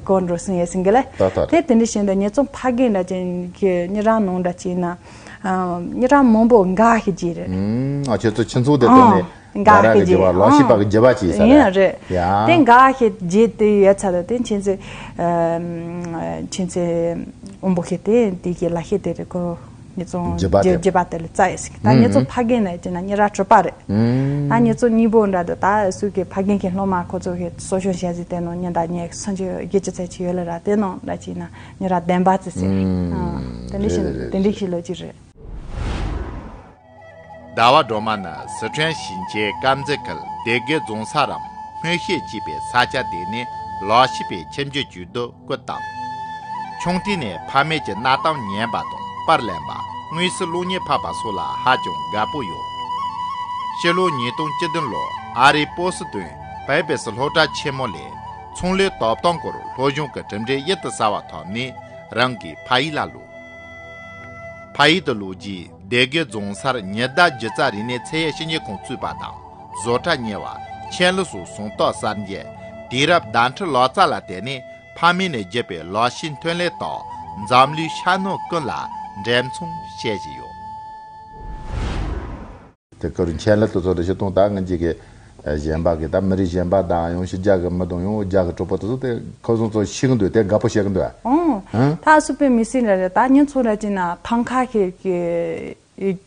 གོ་འགྲོ་སོང་ཡོད་ཟེར་གི་ལེ། ད་ད་དེ་དེ་འདྲ་བྱས་འདི་ཉེ་ཚོ་ཕ་རྒན་འདྲ་ཅན་གྱི་ཉེ་རང་ནང་འདྲ་ཅིག་ན་ཉེ་རང་མང་པོ་འགའ་ཞིག་བརྗེ་རེད། ཨ་ཁྱོད་ཚོ་ཁྱིམ་ཚང་དེ་ཐོག་ནས། འགའ་ཞིག་བརྗེ་བ་ལོ་ཤི་པ་གི་བརྗེ་བ་ཅིག་ཟེར་ཡིན་རེད། ཡ། དེ་འགའ་ཞིག་བརྗེ་དེ་ཡོད་ཚ་དེ་མཁྱེན་བརྩེ་མཁྱེན་བརྩེ་དབང་པོ་ཞིག་དེ་དེ་གི་ལ་ཤི་དེ་རེད་ཁོ་ཉེ་ཚོ་བརྗེ་བ་དེ་བརྗེ་བ་དེ་ལ་རྩ་ཡོད་ཟེར་གི། ད་ཉེ་ཚོ་ཕ་རྒན་ནས་ཅི་ན་ཉེ་ར་གྲོད་པ་རེད། ད་ཉེ་ཚོ་གཉིས་པོ་འདྲ་དུ་ད་སུ་གི་ཕ་རྒན་གི་སློབ་མ་ཁོ་ཚོ་གི་གསོ་སྐྱོང་བྱས་ཟིན་དེ་ནང་ཉེ་ད་ཉེ་སུན་ཆོད་རྒྱུ་ཅི་ཚད་ཅི་ཡོད་ལ་ར་དེ་ནང་འདྲ་ཅིག་ན་ཉེ་ར་བདེན་པ་ཙི་ཟེར། དེ་འདྲ་ཞིག་དེ་འདྲ་ཞིག་ལོ་ཅི་རེད། ཟླ་བ་སྒྲོལ་མ་ནི་སི་ཁྲོན་ཞིང་ཆེན་དཀར་མཛེས་ཁུལ་སྡེ་དགེ་རྫོང་ས་རམ་སྨོན་ཤེས་ཅེས་པའི་ས་ཆ་དེ་ནས་ལོ་ཤི་པའི་ཁྱིམ་རྒྱུད་ཅིག་ཏུ་སྐུ་བལྟམས། ཆུང་དུས་ནས་ཕ་མེས་ཀྱི་གནའ་གཏམ་ཉན་པ་དང་པར་ལེན་པ་དངོས་སུ་གློག་བརྙན་ཕབ་པ་སོགས་ལ་ཧ་ཅང་དགའ་པོ་ཡོད། ཕྱི་ལོ་ཉིས་སྟོང་བཅུ་བདུན་ལོར་ཨ་རིའི་པོ་སི་ཏོན་པེ་པེ་སི་སློབ་གྲྭ་ཆེན་མོ་ལས་ཚོང་ལས་སྟོབས་དང་སྐོར་སློབ་སྦྱོང་གི་གྲུབ་འབྲས་ཡིད་དུ་ཟ་བ་ཐོབ་ནས་རང་གི་ཕ་ཡུལ་ལ་ལོག་ཕ་ཡུལ་དུ་ལོག་རྗེས་སྡེ་དགེ་རྫོང་སར་ཉི་ཟླ་སྒྱུ་རྩལ་རིག་གནས་ཚད་ཡོད་ཞིབ་འཇུག་ཁང་བཙུགས་པ་དང་བཟོ་གྲྭ་གཉེར་བ་ཆེན་ལི་སོགས་ཟུང་རྟོག་གསར་འགྱེད། དུས་རབས་ཟླ་ཁྲི་ལོ་ཙཱ་ལ་བརྟེན་ནས་ཕ་མེས་ནས་བརྒྱུད་པའི་ལོ་ཤས་ཐོན་ལས་ཐོག་འཛམ་གླིང་ཤར་ནུབ་ཀུན་ལ་འགྲེམས་ཚོང་བྱེད་བཞིན་ཡོད། དེ་ཀ་རུ་མཁྱེན་ལི་དུ་ཚོ་དེ་ཤི་སྟོང་ད་ངན་གྱི་གི་གཞན་པ་གི་ད་མི་རིགས་གཞན་པ་དང་ཡང་ཕྱི་རྒྱལ་གི་མི་དང་ཡང་རྒྱ་གི་གྲོགས་པོ་དེ་ཚོ་དེ་ཁོ་ཚོ་ཚོ་ཤེས་གི་འདུག་དེ་དགའ་པོ་བྱེད་གི་འདུག་ཨང་། ད་སུ་པའི་མི་སྲིད་རེད་རེད། ད་ཉིན་ཚོ་ར་ཅིག་ན་ཐང་ཁ་ཁེ་ཁེ་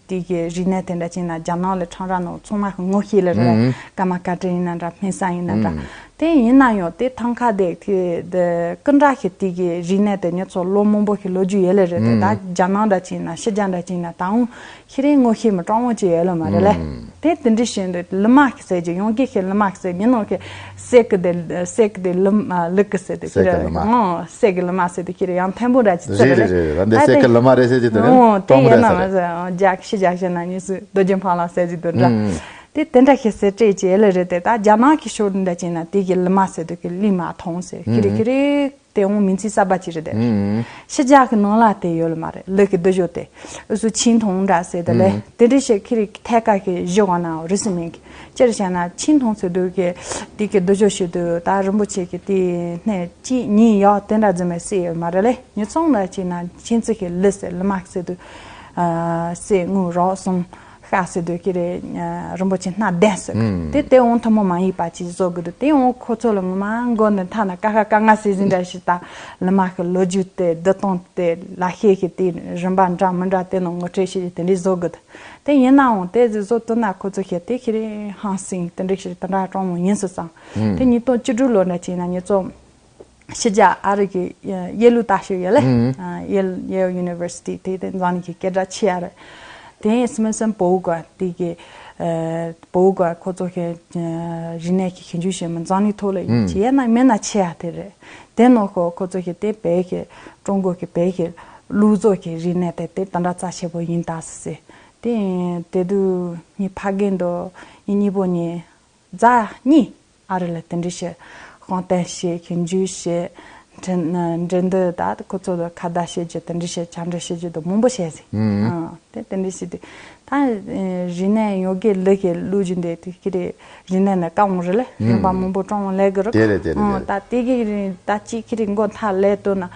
དེ་གི་རིག་གནས་དེ་འདྲ་ཅིག་ན་རྒྱ་ནག་ལ་ཁྲང་ར་ནོ་ཚང་མ་གི་ངོ་ཤེས་ལ་རེད། ཀ་མ་ཀ་ཏྲི་ཡིན་ན་འདྲ་སྨན་ས་ཡིན་ན་འདྲ། དེ་ཡིན་ན་ཡང་དེ་ཐང་ཁ་དེ་དེ་དེ་ཀུན་དྲ་ཁེ་དེ་གི་རིག་གནས་དེ་ཉིན་ཚོ་ལོ་མང་པོ་ཁེ་ལོ་རྒྱུས་ཡོད་ལ་རེད་དེ། ད་རྒྱ་ནག་འདྲ་ཅིག་ན་ཕྱི་རྒྱལ་འདྲ་ཅིག་ན་ད་འོང་ཁྱེད་རང་ངོ་ཤེས་མི་སྤྲང་བོ་ཅིག་ཡོད་ལ་མ་རེད་ལེ། དེ་དེ་འདྲི་བཞིན་དུ་ལི་མ་ཁི་ཟེར་གྱི་ཡོང་གི་ཁེ་ལི་མ་ཁི་ཟེར་ཉིན་ནོ་ཁེ་སེ་ཀི་དེ་སེ་ཀི་དེ་ལི་མ་ལི་ཀི་ཟེར་དུ་ཁེ་སེ་ཀི་ལི་མ། ཨོ་སེ་ཀི་ལི་མ་ཟེར་དུ་ཁེ་རེ་ཡང་ཐན་པོ་འདྲ་ཅིག་ཟེར་རེད་རེད་རེད་རེད། ད་འདི་སེ་ཀི་ལི་མ་རེད་ཟེར་གྱི་དེ་ནི་ཨོ་དེ་སྟོང་རེད་ཡིན་ན་ཟེར་མ་རེད། ཟེར་ཨོ་ཇག་ཤི་ཇག་ཤི་ན་ཉིས་སུ་རྡོ་རྗེ་འཕང་ལ་ཟེར་གྱི་དུ་འདྲ། དེ་དེ་འདྲ་ཁེ་ཟེར་སྤྲད་ཀྱི་ཨེ་ལ་རེད་དེ། ད་རྒྱ་ནག་གི་ཤོར་འདྲ་ཅིག་ན་དེ་གི་ལི་མ་ཟེར་དུ་ཁེ་ལི་མ་ཐོང་ཟེར་ཁེ་རེ་ཁེ་རེ། དེ་འོང་མིང་ཚིག་གསར་པ་ཅིག་རེད་དེ། ཨུམ། ཕྱི་རྒྱལ་གྱི་ནང་ལ་དེ་ཡོད་ལ་མ་རེད། ལི་གི་སྡོད་ཤོག་དེ་ཨུ་སུ་ཆིང་ཐོང་འདྲ་ཟེར་དེ་ལས། ཨུམ། དེ་འདྲ་ཞིག་ཁི་རིག་ཐད་ཀ་གི་གཞི་འོང་ན་རི་སི་མིང་གི་ཅེར་བྱས་ན་ཆིང་ཐོང་ཟེར་དུས་ཀྱི་དེ་གི་སྡོད་ཤོག་ཞིག་དུ་ད་རིན་པོ་ཆེ་གི་དེ་སྣེ་གཅིག་གཉིས་ཡོད་དེ་འདྲ་རྫུན་མ་སྲིད་ཡོད་མ་རེད་ལེ། ཉི་ཚང་ལ་ཅིག་ན་ཆིང་ཚིག་གི་ལི་ཟེར་ལི་མ་ཟེར་དུས་ཨ་སེ་དངུལ་རོགས་སོང་། ཀ་ཟེར་དུས་ཀྱི་རེད། རིན་པོ་ཆེ་སྣ་བདུན་ཟེར་གི་རེད། དེ་དེ་འོང་ཐུན་མོང་མ་ཡིན་པ་ཅིག་བཟོ་གི་འདུག་དེ་འོང་ཁོ་ཚོ་ལ་ངོ་མ་མགོ་ནས་མཐའ་ན་ཀ་ཁ་ཀ་ང་ཟེར་ཟིན་འདྲ་ཞིག་དང་། ལི་མ་གི་ལོ་རྒྱུས་དེ་བསྡུ་སྟངས་དེ་ལ་ཤེས་ཤིག་དེ་རིན་པ་འདྲ་མི་འདྲ་དེ་ནང་ངོ་སྤྲོད་བྱེད་ཀྱི་དེ་འདྲས་བཟོ་གི་འདུག་དེ་ཡིན་ནའང་དེ་ཟིག་བཟོ་ཐུབ་ན་ཁོ་ཚོ་ཤེས་དེ་ཁྱེད་རེ་ཧང་སིང་དེ་འདྲས་ཤིག་དེ་འདྲ་སྤྲང་མོ་ཡིན་སྲིད་ཙང་། དེ་ཉིས་སྟོང་བཅུ་དྲུག་ལོ་འདྲ་ཅིག་ན་ཉིས་སྟོང་ཕྱི་རྒྱལ་ཨ་རི་གི་ཡེལ་ལུ་ཏ་ཤོད་ཡོད་ལེ། ཡེལ་ཡེལ་ཡུ་ནི་ཝར་སི་ཊི་དེ་དེ་འཛམ་གླིང་གི་སྐད་གྲགས་ཆེ་ཡ་རེད། དེ་སི་མི་སན་བོ་ག་དེ་གི་བོ་ག་ཁོ་ཚོ་གི་རིག་གནས་ཀྱི་ཞིབ་འཇུག་བྱེད་མི་འཛམ་གླིང་ཐོག་ལ་ཡིན་ཅི་ཡས་ན་མེད་ན་ཆེ་ཡ་དེ་རེད། དེ་ནོ་ཁོ་ཁོ་ཚོ་གི་དེ་བལ་གི་ཀྲུང་གོ་གི་བལ་གི་ལུགས་བཟོ་གི་རིག་གནས་དེ་དེ་དེ་འདྲ་རྩ་ཆེ་པོ་ཡིན་ད་ཟེར། དེ་དེ་དུས་ངའི་ཕ་རྒན་དུ་ངའི་གཉིས་པོ་ནི། རྫ་གཉིས་ཨ་རི་ལ་དེ་འདྲ་ཞིག་དཔང་རྟགས་ཞིག་ཞིབ་འཇུག་ཞིག་འགྲན་འགྲན་བསྡུར་ད་ཁོ་ཚོ་ལ་ཁ་བརྡ་བྱེད་རྒྱུ་དེ་འདྲ་ཞིག་བཅར་འདྲི་བྱེད་རྒྱུ་དང་མང་པོ་བྱས་ཟིན། ཨང་། དེ་དེ་འདྲ་ཞིག་དུས་ད་རིག་གནས་ཡོ་གའི་ལུགས་ཀྱི་ལུགས་རྒྱུ་འདི་དེ་ཁྱེད་རིག་གནས་ནི་དཀའ་མོ་རེད་ལ་རིན་པ་མང་པོ་སྤྲང་བ་ལས་གི་རུ། དེ་རེད་དེ་རེད། ཨང་། དེ་རེད། ད་དེ་གི་རིང་ད་ཅིག་ཁྱེད་རིག་མགོ་མཐའ་ལས་བཏོན་ན་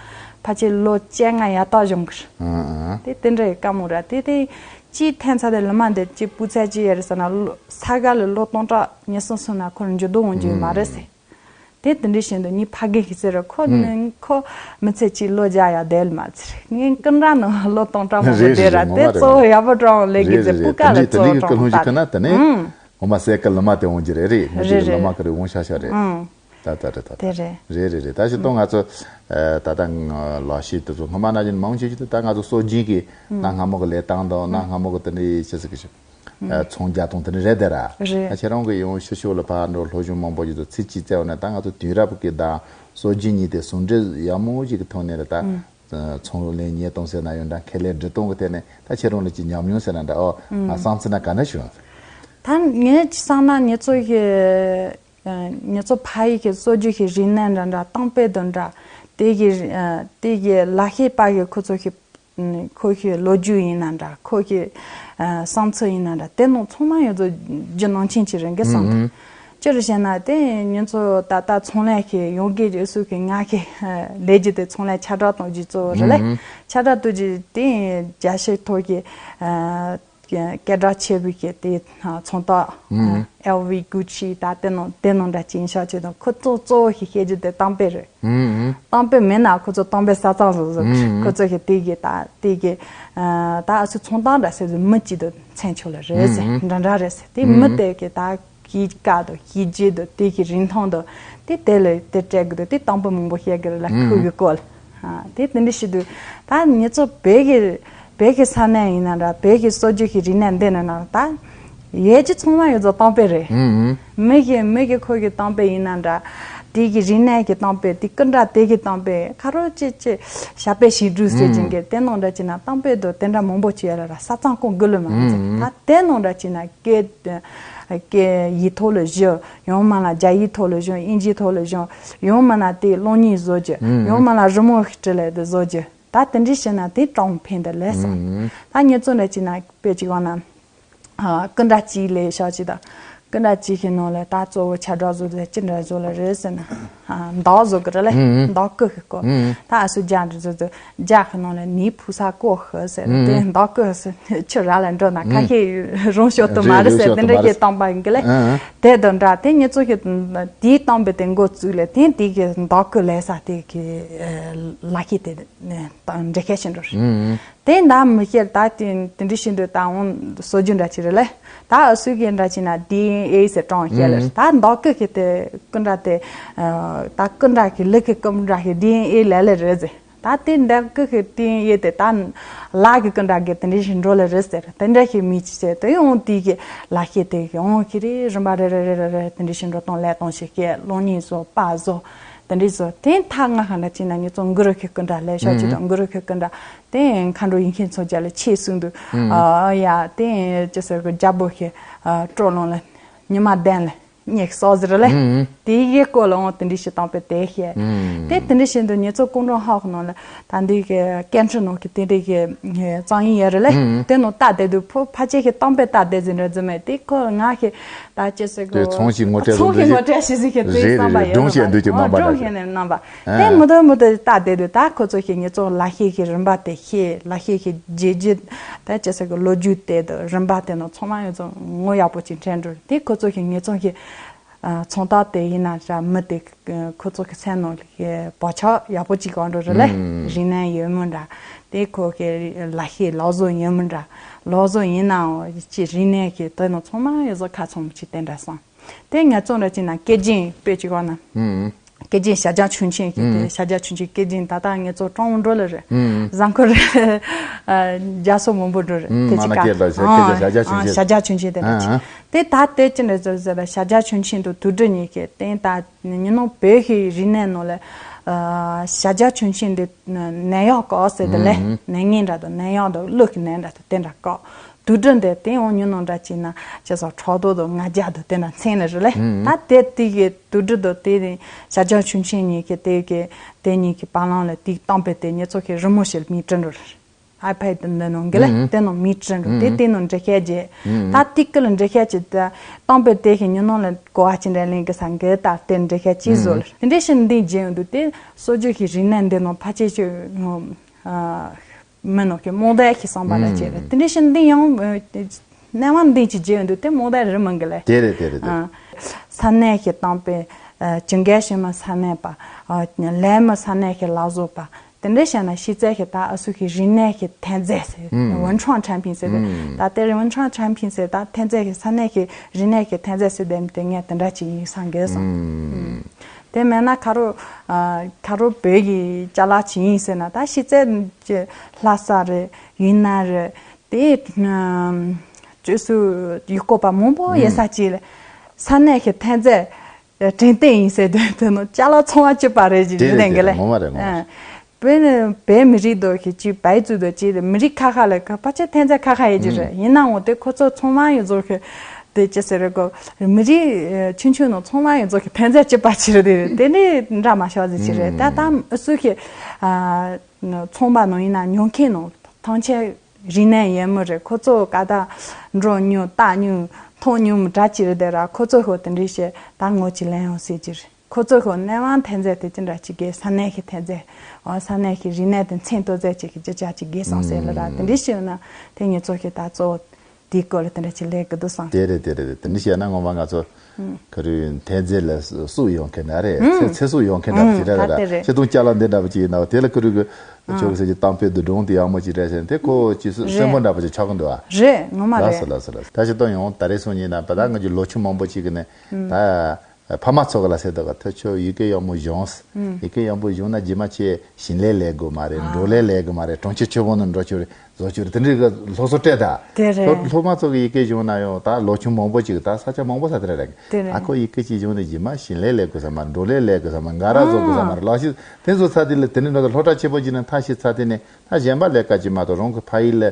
ཕལ་ཆེར་ལོ་བཅོ་ལྔ་ཡར་ལྟ་བྱུང་གི་རེད། ཨང་ཨང་། དེ་དེ་འདྲ་ཡི་དཀའ་མོ་རེད་དེ་དེ། ཅིའི་ཐན་ཚ་དེ་ལི་མ་འདི་ཅི་སྤུས་ཚད་ཅི་ཡ་རེད་ཟེར་ན་ལོ་ས་ག་ལ་ལོ་སྟོང་ཕྲག་ཉི་ཤུ་སོང་ན་ཁོར་འགྱུར་ལྡོག་འོང་རྒྱུ་མ་རེད་ཟེར། དེ་དེ་འདྲ་བཞིན་དུ་ངའི་ཕ་རྒན་གྱིས་ཟེར་ར་ཁོ་ནི་ཁོ་མི་ཚེ་གཅིག་ལོ་བརྒྱ་ཡར་བསྡད་ལ་མ་ཚེ་ངའི་སྐུ་འདྲ་ནང་ལོ་སྟོང་ཕྲག་མང་པོ་རེད་བསྡད་ར་རེད་དེ་རེད། ངོ་མ་རེད། གཙོ་བོ་ཡག་པོ་སྤྲང་ལས་ཀྱི་རེད་ཟེར་རེད། སྤུས་ཀ་ལ་དེ་གཙོ་བོ་འདྲ་སྤྲང་ལོ་ཞིག་ད་ཁ་ན་དེ་ནས་ངོ་མ་སའི་ཀ་ལི་མ་དེ་འོང་རྒྱུ་རེད་རེད། ངོ་རེད་ཅིག་ལི་རེད། མ་ག་རེ་འོང་ཤག་ཤག་རེད། ཨང་། ད་ད་རེད་ད་ད། དེ་རེད། རེད་རེད་རེད། ད་ཞིག་ཏོ་ང་ཚོ་ད་ལྟ་ལག་ཤེས་དེ་ཚོ་སྔོན་མ་ན་བཞིན་མང་ཆེ་ཆེ་ད་ང་ཚོ་སྲོལ་རྒྱུན་གྱི་གནའ་སྔ་མོ་གི་ལས་སྟངས་དང་གནའ་སྔ་མོ་གི་དེ་འདྲའི་ཆི་ཟིག་གི་ཞིག་ཚོང་རྒྱག་སྟངས་དེ་འདྲ་རེད་དེ་ར། རེད། ད་ཁྱེད་རང་གི་ཡང་ཕྱི་ཕྱོགས་ལ་ཕར་འགྲོ་སློབ་སྦྱོང་མང་པོ་ཡོད་དུ་ཚིག་གཅིག་བཙལ་བ་ན་ད་ང་ཚོ་དུས་རབས་ཀྱི་དང་སྲོལ་རྒྱུན་གཉིས་དེ་ཟུང་འབྲེལ་ཡག་མོ་ཞིག་གི་ཐོག་ནས་རེད་ད། ཚོང་ལས་གཉེར་སྟངས་ཟེར་ན་ཡང་འདྲ་ཁེ་ལས་སྒྲིག་སྟངས་ཀྱི་ཐད་ནས་ད་ཁྱེད་རང་ལ་ཅིག་ཉམས་མྱོང་ཟེར་ན་འདྲ་ཨོ་ང་བསམ་ཚུལ་ན་ག་འདྲ་བྱུང་། ད་ངས་ཅི་བསམ་ན་ངེད་ཚོ་གི་ངེད་ཚོ་ཕ་ཡུལ་གྱི་སྲོལ་རྒྱུན་གྱི་རིག་གནས་འདྲ་འདྲ་གཏམ་དཔེ་དང་འདྲ་དེ་གི་དེ་གི་ལག་ཤེས་པ་གི་ཁོ་ཚོ་གི་ཁོ་གི་ལོ་རྒྱུས་ཡིན་ན་འདྲ་ཁོ་གི་བསམ་ཚུལ་ཡིན་ན་འདྲ་དེ་ནང་ཚང་མ་ཡོད་ཚོ་རྒྱུ་ནང་ཆེན་གྱི་རེད་འགའ་བསམ་ཐུབ། ཅི་རེད་ཟེར་ན་དེ་ཉིན་ཚོ་ད་ལྟ་ཚོང་ལས་ཀྱི་ཡོང་གི་རེད་སུ་གི་ང་གི་ལས་ཀྱི་དེ་ཚོང་ལས་ཁྱབ་བསྒྲགས་གཏོང་རྒྱུ་གཙོ་བོ་རེད་ལས། ཁྱབ་བསྒྲགས་གཏོང་རྒྱུ་དེ་རྒྱ་ཤེས་ཐོག་གི་སྐད་གྲགས་ཆེ་བའི་གི་དེ་ཚོང་རྟགས་ཨེལ་ཝི་གུ་ཆི་ད་དེ་ནང་དེ་ནང་འདྲ་ཅིག་ཡིན་ཤག་ཅེས་དང་ཁོ་གཙོ་གཙོ་བོ་ཞིག་བཤད་རྒྱུ་དེ་གཏམ་དཔེ་རེད། གཏམ་དཔེ་མེད་ན་ཁོ་ཚོ་གཏམ་དཔེ་ས་གཙང་བཟོ་བཟོ་གི་རེད། ཁོ་ཚོ་གི་དེ་གི་ད་དེ་གི་ད་ཨ་སུ་ཚོང་རྟགས་འདྲ་ཟེར་ཟེར་མི་གཅིག་དང་མཚན་ཆོག་ལ་རེད་ཟེར་འདྲ་འདྲ་རེད་ཟེར་དེ་མི་དེ་གི་ད་གི་ཀ་དང་གི་རྗེས་དང་དེ་གི་རིན་ཐང་དང་དེ་དེ་ལ་དེ་སྤྲད་གི་དང་དེ་གཏམ་དཔེ་མང་པོ་བཤད་གི་རེད་ལ་ཁུ་གི་སྐོར་ལ་དེ་དེ་འདྲ་ཞིག་འདུག་ད་ངེད་ཚོ་བོད་གི་བོད་གི་ས་གནས་ཡིན་ན་འདྲ་བོད་གི་སྲོལ་རྒྱུན་གི་རིག་གནས་འདི་ནི་ན་ད། ཡས་ཀྱི་ཚང་མ་ཡོད་ཚོ་གཏམ་དཔེ་རེད། ཨུ་ཨུ། མི་གི་མི་གི་ཁོ་གི་གཏམ་དཔེ་ཡིན་ན་འདྲ། དེ་གི་རིག་གནས་ཀྱི་གཏམ་དཔེ་དེ་སྐུ་འདྲ་དེ་གི་གཏམ་དཔེ་ཁ་རོ་ཅི་ཅི་ཞབས་པད་ཞི་འགྲུབ་ཟེར་ཅིང་གི་དེ་ནང་འདྲ་ཅི་ན་གཏམ་དཔེ་དུ་དེ་འདྲ་མང་པོ་ཅི་ཡ་ལ་ར་ས་གཙང་ཀོང་དགུ་ལོ་མ་ང་ཚོ་ཨུ་ཨུ། ད་དེ་ནང་འདྲ་ཅི་ན་སྐད་སྐད་ཡིག་ཐོག་ལ་བཞུགས་ཡང་མ་ལ་རྒྱ་ཡིག་ཐོག་ལ་བཞུགས་ཨིན་ཇིའི་ཐོག་ལ་བཞུགས་ཡང་མ་ལ་དེ་གློག་བརྙན་བཟོ་རྒྱུ་ཨུ་ཨུ། ཡང་མ་ལ་རི་མོ་ཞིག་བྲིས་ལས་དེ་བཟོ་རྒྱུ་ད་དེ་འདྲ་བྱས་ན་དེ་གྲངས་ཕན་དེ་ལས་སོང་། ཨུ་ཨུ། ད་ངེད་ཚོ་འདྲ་ཅི་ན་དཔེ་ཅིག་བ་ན། ཨ། སྐུ་འདྲ་གཅིག་ལས་ཤོག་ཅིག་དང་། སྐུ་འདྲ་གཅིག་གི་ནང་ལ་ད་གཙོ་བོ་ཆ་འདྲ་བཟོ་དེ་ཅི་འདྲ་བཟོ་ལ་རེད་ཟེར་ན། ཨ། མདོག་བཟོ་གི་རེད་ལེ། ཨུ་ཨུ། མདོག་སྐུ་གི་སྐོར། ཨུ་ཨུ། ད་ཨ་སུ་རྒྱ་འདྲ་བཟོ་དུ་རྒྱ་གི་ནང་ལ་ནི་ཕུ་ས་ཀོ་ཧི་ཟེར་ཨུ་ཨུ། དེ་མདོག་སྐུ་ཧི་ཟེར་ཆུ་ར་ལ་འགྲོ་ན་ཁ་ཨུ་ཨུ། ཤས་རང་ཤོག་ཏུ་མ་རེད་ཟེར་དེ་འདྲ་གི་སྟོང་པ་ཡིན་གི་ལེ། ཨུ་ཨུ། དེ་དང་འདྲ་དེ་ངེད་ཚོ་གི་དེའི་སྟོང་པའི་དེ་འགོ་བཙུགས་ལེ་དེ་དེ་གི་མདོག་སྐུ་ལས་ས་དེ་གི་ལ་ཁྱི་དེ་འདྲ་ཁྱད་ཤིན་འགྲོ་རེད། ཨུ་ཨུ། དེ་འདྲ་མི་ཤེས་ད་དེ་དེ་འདྲ་ཤིན་ཏུ་ད་འོང་སྲོལ་རྒྱུན་འདྲ་ཅིག་རེད་ལེ། ད་ཨ་སུ་གི་འདྲ་ཅིག་ན་ཌི་ཨེན་ཨེ་ཟེར་གྲངས་བཤད་ལེ། ད་མདོག་ཀི་གི་དེ་ཀུན་འདྲ་དེ་ད་ཀུན་འདྲ་གི་ལི་གི་ཀུན་འདྲ་གི་ཌི་ཨེན་ཨེ་ལས་ལེ་རེད་ཟེར། ད་དེ་མདོག་ཀི་གི་ཌི་ཨེན་ཨེ་དེ་ད་ལ་གི་ཀུན་འདྲ་གི་དེ་འདྲ་ཞིག་འགྲོ་ལེ་རེད་ཟེར། དེ་འདྲ་ཞིག་མི་ཅི་ཟེར་དེ་འོང་དེ་གི་ལ་ཤེས་དེ་གི་འོང་ཁི་རེ་རིམ་པ་རེ་རེ་རེ་རེ་རེ་དེ་འདྲ་ཞིག་འགྲོ་སྟངས་ལས་སྟངས་ཤིག་སྐད་གློག་བརྙན་བཟོ་པ་བཟོ་དེ་འདྲ་བཟོ་དེ་ད་ང་ག་འདྲ་ཅིག་ན་ངེད་ཚོ་གུ་རུ་གི་ཀུན་འདྲ་ལས་ཤོག་ཅིག་དང་གུ་རུ་གི་ཀུན་འདྲ། དེ་མཁའ་འགྲོ་ཡིན་མཁན་ཚོ་རྒྱ་ལ་ཆེས་གསུང་དུ། ཨ་ཡ་དེ་ཅི་ཟེར་གི་རྒྱལ་པོ་ཞིག་སྤྲོ་ལོང་ལ་ཉི་མ་ལྡན་ལ་སྙེག་སོགས་ཟེར་ལེ། དེའི་སྐོར་ལའང་དེ་འདྲ་ཞིག་གཏམ་དཔེ་དེ་བཤད། དེ་དེ་འདྲ་བཤད་དུས་ཉེ་ཚོ་ཀུང་ཀྲུང་ཧྭ་གི་ནང་ལ་ད་འདི་གི་ཀན་ཁྲི་ནང་གི་དེ་འདྲ་གི་གཙང་ཡིན་ཡ་རེད་ལེ། དེ་ནང་ལྟ་བསྡད་དུས་ཕོ་ཕལ་ཆེར་གི་གཏམ་དཔེ་ལྟ་བསྡད་ཟིན་རེད་ཟིན་མེད་དེ་ཁོ་ང་གི་ད་ཅི་ཟེར་གི་དེ་ཚོང་ཞིག་ངོ་སྤྲད་ཚོང་ཞིག་ངོ་སྤྲད་ཤི་ཟིག་གི་དེ་རེད་བསམ་པ་རེད་ཡོད་སྒྲུང་བཤད་འདོད་ཀྱི་རྣམ་པ་འདྲ་སྒྲུང་བཤད་ནས་རྣམ་པ། དེ་མི་འདུག་མི་འདུག་ལྟ་བསྡད་དུས་ད་ཁོ་ཚོ་གི་ཉེ་ཚོ་ལག་ཤེས་ཀྱི་རིམ་པ་དེ་ཤེས། ལག་ཤེས་ཀྱི་རྗེས་རྗེས་ད་ཅི་ཟེར་གི་ལོ་རྒྱུས་དེ་དང་རིམ་པ་དེ་ནང་ཚང་མ་ཡོད་ཚོ་ངོ་ཡག་པོ་ཅིག་དྲན་འགྲོ་རེད། དེ་ཁོ་ཚོ་གི་ཉེ་ཚོ་གི་ཚོང་རྟགས་དེ་ཡིན་ན་འདྲ་མི་དེ་ཁོ་ཚོ་གི་སེམས་ནང་གི་བག་ཆགས་ཡག་པོ་ཅིག་གང་འགྲོ་རེད་ལེ། རིག་གནས་ཡོད་མི་འདྲ། དེ་ཁོ་གི་ལག་ཤེས་ལག་བཟོ་ཡོད་མི་འདྲ། ལག་བཟོ་ཡིན་ནའང་ཅི་རིག་གནས་ཀྱི་དེ་ནང་ཚང་མ་ཡོད་ཚོ་ཁ་ཚང་མ་ཅིག་དེ་འདྲ་སོང་། དེ་ངས་ཚོང་ར་ཅིག་ན་སྐད་ཅིག་དཔེ་ཅིག་གང་ན། སྐད་ཅིག་ཤ་རྒྱགས་ཆུང་ཆེན་གྱི་དེ་ཤ་རྒྱགས་ཆུང་ཆེན་སྐད་ཅིག་ད་ལྟ་ངས་ཚོ་ཀྲོང་འགྲོ་ལ་རེད། བཟང་ཁོ་རེད། རྒྱ་སོ་མང་པོ་འགྲོ་རེད། དེ་ཅིག་ག་ཤ་རྒྱགས་ཆུང་ཆེན་དེ་ལ་ཅིག་དེ་ད་དེ་ཅི་འདྲ་ཟེར་ཟེར་ལ་ཤ་རྒྱགས་ཆུང་ཆེན་དུ་དུ་སྒྲིལ་གཉིས་ཀྱི་དེ་ད་ཉི་ནོ་བོད་ཀྱི་རིག་གནས་ནང་ལ་ཤ་རྒྱགས་ཆུང་ཆེན་དེ་ནད་གཡོག་བཀག་ཟེར་དེ་ལས་ནད་ངན་འདྲ་དང་ནད་གཡོག་དང་གླུ་གི་ནད་འདྲ་དང་དེ་འདྲ་བཀག་དུག་སྦྲུལ་འདི་དེ་ཡང་ཉོ་ནོ་འདྲ་བྱས་ན་ཅེས་སོགས་ཕྲག་དོག་དང་ང་རྒྱལ་དང་དེ་འདྲ་མཚན་ནི་རེད་ལེ། ད་དེ་དེ་གི་དུག་སྦྲུལ་དང་དེ་ནི་བྱ་རྒྱལ་ཆུང་ཆེན་གཉིས་ཀྱི་དེ་གི་དེ་གཉིས་ཀྱི་བར་ལམ་ལ་དེ་གཏམ་དཔེ་དེ་ཉེ་ཚོ་གི་རི་མོ་ཞིག་མིག་བྲིས་འགྲོ་རེད། ཨའི་ཕེད་འདི་ནང་གི་ལེ་དེ་ནང་མིག་བྲིས་འགྲོ་དེ་དེ་ནང་འབྲི་ཤེས་རྗེས་ད་དེ་ཀི་ལ་འབྲི་ཤེས་ཀྱི་ད་གཏམ་དཔེ་དེ་གི་ཉོ་ནོ་ལ་གོ་བ་ཅི་འདྲ་ལེན་གི་ས་འགི་ད་དེ་འབྲི་ཤེས་ཀྱི་བཟོ་ལ་དེ་འདྲ་ཞིག་འདི་བརྗེད་འདུག་དེ་སྲོལ་རྒྱུན་གྱི་རིག་གནས་འདི་ནང་ཕལ་ཆེར་ཆོས་ངོ་མི་ནོར་གྱི་རྨོངས་དད་ཀྱི་བསམ་པ་ལ་བྱས་རེད། དེ་འདྲ་ཞིག་འདི་ཡང་གནས་བབ་འདི་ཅིག་བརྗེད་འདུག་དེ་རྨོངས་དད་རེད་མིན་གི་ལེ། དེ་རེད་དེ་རེད་དེ་རེད། ས་གནས་ཀྱི་གཏམ་དཔེ་ཅི་འགའ་ཞིག་མི་ས་གནས་པ་ལས་མི་ས་གནས་ཀྱི་ལག་བཟོ་པ་དེ་འདྲ་བྱས་ན་ཤེས་ཚད་ཀྱི་ད་ཨ་སུ་གི་རིག་གནས་ཀྱི་ཐོན་རྫས་ཟེར་文创产品ཟེར་དེ་ད་དེ་文创产品ཟེར་ད་ཐོན་རྫས་ཀྱི་ས་གནས་ཀྱི་རིག་གནས་ཀྱི་ཐོན་རྫས་ཟེར་དེ་དེ་ངས་དེ་འདྲ་ཅིག་ཡིན་བསམ་གི་སོང་། དེ་མེད་ན་ཁ་རོ་ཁ་རོ་བོད་ཀྱི་ཅ་ལག་ཅིག་ཡིན་ཟེར་ན་ད་ཤེས་ཚད་ཀྱི་ལྷ་ས་རེད་ཡུན་ནན་རེད་དེ་ཅོས་སུ་ཡུལ་སྐོར་པ་མང་པོ་ཡོད་ས་ཅིག་ལ་ས་གནས་ཀྱི་ཐོན་རྫས་འགྲེམས་སྟོན་ཡིན་ཟེར་དུས་དེ་ནང་ཅ་ལག་ཚོང་བ་གཅིག་པ་རེད་ཅིག་དེ་ཡིན་ནས་གི་ལེ། ངོ་མ་རེད་ངོ་མ་རེད། བོད་ནི་བོད་མི་རིགས་དོ་གི་ཅིག་བའི་ཙུ་དོ་ཅིག་མི་རིགས་ཁ་ཁ་ལ་ཁ་ཕལ་ཆེར་ཐོན་རྫས་ཁ་ཁ་ཡོད་ཀྱི་རེད། ཡིན་ནའང་དེ་ཁོ་ཚོ་ཚང་མ་ཡོད་ཚོ་གི་དེ་ཅི་ཟེར་རེད་གོ་མི་རིགས་ཆུང་ཆུང་ནང་ཚང་མ་ཡོད་ཚོ་གི་ཐོན་རྫས་གཅིག་པ་ཅིག་རེད་དེ་དེ་ནི་འདྲ་མ་ཤོག་ཟིག་ཅིག་རེད། ད་ད་ཨུ་སུ་གི་ཚོང་པ་ནང་ཡིན་ན་ཉོ་མཁན་ནང་ཐང་ཆེན་རིག་གནས་ཡོད་མི་རེད། ཁོ་ཚོ་ཀ་ད་འགྲོ་ཉུང་ལྟ་ཉུང་མཐོང་ཉུང་མི་འདྲ་ཅིག་རེད་དེ་ར་ཁོ་ཚོ་ཧོ་དེ་འདྲ་བཤད་ད་ངོ་ཅིག་ལེན་ཡོང་སྲིད་ཅིག་རེད། ཁོ་ཚོ་ཧོ་གནས་དབང་ཐོན་རྫས་དེ་ཅི་འདྲ་ཅིག་གི་ས་གནས་ཀྱི་ཐོན་རྫས་འོ་ས་གནས་ཀྱི་རིག་གནས་དེ་མཚན་ཐོན་རྫས་ཅིག་གི་ཅི་ཅག་ཅིག་གི་སོང་ཟེར་ལ་ར་དེ་འདྲ་བཤད་ན་དེ་ངེད་ཚོ་གི་ད་གཙོ་བོ་དེའི་སྐོར་ལ་དེ་འདྲ་ཅིག་ལས་གི་འདུག་སང་། དེ་རེད་དེ་རེད་དེ་འདྲ་བཤད་ན་ངོ་མ་ང་ཚོ་ག་རེ་ཐོན་རྫས་ལ་སུག་ཡོང་མཁན་ན་རེད་ཚེ་ཚེ་སུག་ཡོང་མཁན་འདྲ་པོ་ཅིག་རེད་ར་ད་དེ་རེད། ཁྱེད་ཚོ་ཅ་ལག་འདི་འདྲ་པོ་ཅིག་ཡིན་ན་དེ་ལ་ག་རེ་གི་ཆོག་གི་ཟེར་གྱི་གཏམ་དཔེ་འདི་སྒྲུང་དེ་ཡག་མོ་ཅིག་རེད་ཟེར་ན་དེ་ཁོ་ཅིག་སུ་རེད། སེམས་པོ་འདྲ་པོ་ཅིག་ཆགས་གི་འདུག་ཨ། རེད་ངོ་མ་ལགས་རེད། སོ་ལགས་སོ་ལགས་ད་ཅི་ཏོ་ཡོང་ད་རེས་སོང་ཉིན་ན་བ་ད་ང་ཚོ་ལོ་ཆུང་མང་པོ་ཅིག་གི་ནས་ད་ཕ་མ་ཚོ་གི་ལ་ཟེར་དོ་ག་ཐོ་ཆོ་ཡི་གེ་ཡག་མོ་སྦྱོངས། ཡི་གེ་ཡག་པོ་སྦྱོང་ན་རྗེས་མ་ཁྱེད་ཞིང་ལས་ལས་དགོས་མ་རེད། འབྲོག་ལས་ལས་དགོས་མ་རེད། གྲོང་ཁྱེར་ཆེ་བོ་ནང་འགྲོ་ཆོག་རེད། བཟོ་ཆོག་རེད། དེ་འདྲའི་གི་སློབ་གསོ་སྤྲད་ད། དེ་རེད། སློབ་སློབ་མ་ཚོ་གི་ཡི་གེ་སྦྱོང་ན་ཡང་ད་ལོ་ཆུང་མང་པོ་ཅིག་ད་ས་ཆ་མང་པོ་ས་དེ་ར་རེད། དེ་རེད། ཨ་ཁོ་ཡི་གེ་ཅིག་སྦྱོང་ནས་རྗེས་མ་ཞིང་ལས་ལས་དགོས་ས་མ་རེད། འབྲོག་ལས་ལས་དགོས་ས་མ་རེད། འགའ་ར་བཟོ་དགོས་ས་མ་རེད། ལག་ཤེས་དེ་ཚོ་ཚ་དེ་ལ་དེ་འདྲའི་འགྲོ་ད་སློབ་གྲྭ་ཆེ་པོ་ཅིག་ནས་མཐར་ཕྱིན་ཚ་དེ་ནས་ད་གཞན་པ་ལས་ཀ་ཅིག་མ་གཏོགས་རང་གི་ཕ་ཡུལ་ལ་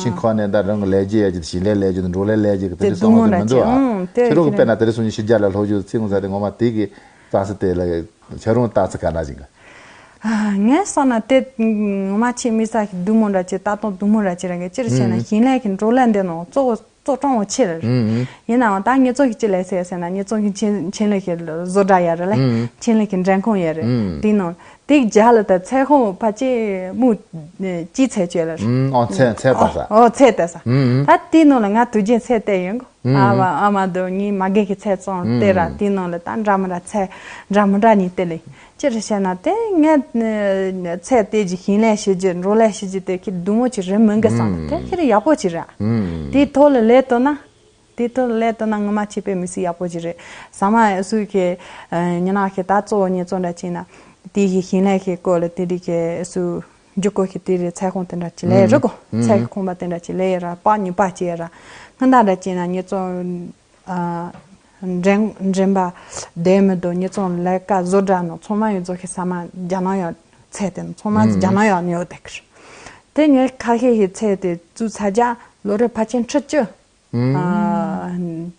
ཤིང་ཁོག་ནས་ད་རང་གི་ལས་བྱེད་ཡ་ཅིག་ཞིང་ལས་ལས་བྱེད་དང་འབྲོག་ལས་ལས་བྱེད་ཀྱི་དེ་འདྲའི་བསམ་བློ་ཅིག་མི་འདུག་ཨ། ཁྱེད་རང་གི་དཔེར་ན་དེ་འདྲའི་སོང་ཉིན་ཕྱི་རྒྱལ་ལ་སློབ་སྦྱོང་རྩིས་ངོ་ཚ་དེ་ངོ་མ་དེ་གི་རྩ་ས་དེ་ལ་ཁྱེད་རང་རྟགས་ཚ་ག་ན་ཅིག་ག་ངས་བསམ་ན་དེ་ངོ་མ་ཆེས་དམིགས་བསལ་གྱི་སྡུག་མོ་འདྲ་ཅིག་ལྟ་སྟངས་སྡུག་མོ་འདྲ་ཅིག་རང་གི་ཅི་རེད་ཟེར་ན་ཞིང་ལས་ཀྱི་འབྲོག་ལས་འདི་ནང་གཙོ་བོ་གཙོ་གྲོང་བོ་ཆེ་རེད། ཡིན་ནའང་ད་ངེད་ཚོ་གི་ཅི་ལས་ཟེར་ཟེར་ན་ངེད་ཚོ་གི་ཆེད་ཆེད་ལས་ཀྱི་བཟོ་གྲྭ་ཡ་རེད་ལ་ཆེད་ལས་ཀྱི་འགྲེམས་ཁང་ཡ་རེད། དེའི་ནང་དེ་རྒྱ་ལ་ད་ཚལ་ཁང་ཕལ་ཆེར་མུ་ཅི་ཚད་ཅོས་ལ་རེད། ཨོ་ཚད་ཚད་པ་ས། ཨོ་ཚད་ད་ས། ད་དེའི་ནང་ལ་ང་དུས་རྒྱུན་ཚད་བལྟས་ཡོང་གོ་ཨ་བ་ཨ་མ་དུ་ངའི་མ་རྒན་གྱི་ཚད་ཙང་བལྟས་ར་དེའི་ནང་ལ་ད་འདྲ་མི་འདྲ་ཚད་འདྲ་མི་འདྲ་གཉིས་བལྟས་ལེ། ཅི་རེད་བཤད་ན་དེ་ངས་ཚད་དེ་ཅིག་ཞིང་ལས་བྱེད་རྒྱུ་འབྲོག་ལས་བྱེད་རྒྱུ་དེ་ཁྱེད་སྡུག་མོ་ཅིག་རེད་མིན་གི་བསམ་པ་དེ་ཁྱེད་རེད་ཡག་པོ་ཅིག་རེད། དེའི་ཐོག་ལ་ལས་བཏོན་ན་དེའི་ཐོག་ལ་ལས་བཏོན་ན་ངོ་མ་ཆེ་པའི་མི་སྲིད་ཡག་པོ་ཅིག་རེད་བསམ་མ་སུ་ཁྱེད་ཉི་ནག་ཁྱེད་ད་གཙོ་བོ་ཉེ་ཚོ་འདྲ་ཅིག་ན་དེ་ཡི་ཞིང་ལས་ཁྱེད་སྐོར་ལ་དེ་རིགས་ཁྱེད་སུ་རྒྱུ་སྐོར་ཁྱེད་དེ་རེད་ཚལ་ཁང་དེ་འདྲ་ཅིག་ལས་རེད་གོ་ཚལ་གྱི་ཁང་པ་དེ་འདྲ་ཅིག་ལས་ཡོད་ར་པགས་ཉི་པགས་ཅིག་ཡོད་ར་སྔོན་ད་འདྲ་ཅིག་ན་ཉེ་ཚོ། འདྲེན་འདྲེན་པ་བསྡད་མི་འདུག་ཉེ་ཚོང་ལས་ཀ་བཟོ་གྲྭ་ནང་ཚང་མ་ཡོད་ཚོ་ཁྱེད་ས་མ་རྒྱ་ནག་ཡང་ཚད་དེ་ཚང་མ་རྒྱ་ནག་ཡང་ཉོ་བསྡད་ཀྱི་རེད། དེ་ངས་ཁ་ཤས་ཤིག་ཚད་དེ་བཙུགས་ཚར་རྒྱ་ལོ་རེ་ཕལ་ཆེར་ཁྲི་བཅུ་ ཨ་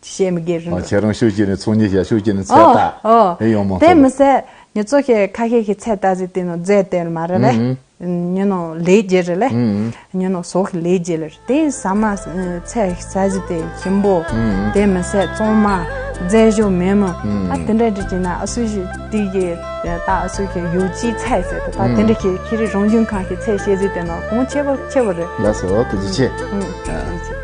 བཤད་མི་དགོས་རེད། ཨ་ཁྱེད་རང་ཤུགས་ཀྱིས་ནི་ཚོང་གཉེར་བྱ། ཤུགས་ཀྱིས་ནི་ཚོད་ལྟ། ཨོ་ཨེ་ཡོང་མང་དེ་མི་ཚད་ཉི་ཚོ་ཁེ་ཁ་ཤས་ཀྱི་ཚད་ལྟ་ཟིག་དེ་ནོ་རྫས་དེ་མ་རེད་ལེ། ཉི་ནོ་ལས་རྒྱུ་རེད་ལེ། ཉི་ནོ་ཟོག་གི་ལས་རྒྱུ་ལེ། དེ་ཟ་མ་ཚད་ཟ་ཟིག་དེ་ཞིམ་པོ། དེ་མི་ཚད་གཙང་མ། རྫས་ཞོ་མེད་མོ། ཨ་དེ་འདྲ་འདྲ་བྱས་ན་ཨ་སུ་ཞིག་དེ་གི་ད་ཨ་སུ་གི་ཡོ་ཅི་ཚད་ཟེར་ད་དེ་འདྲ་གི་ཁྱེད་རི་རང་བྱུང་ཁང་གི་ཚད་བཤད་ཟིག་དེ་ནོ་གོང་ཆེ་པོ་ཆེ་པོ་རེད། ལགས་སོ། ཐུགས་རྗེ་ཆེ།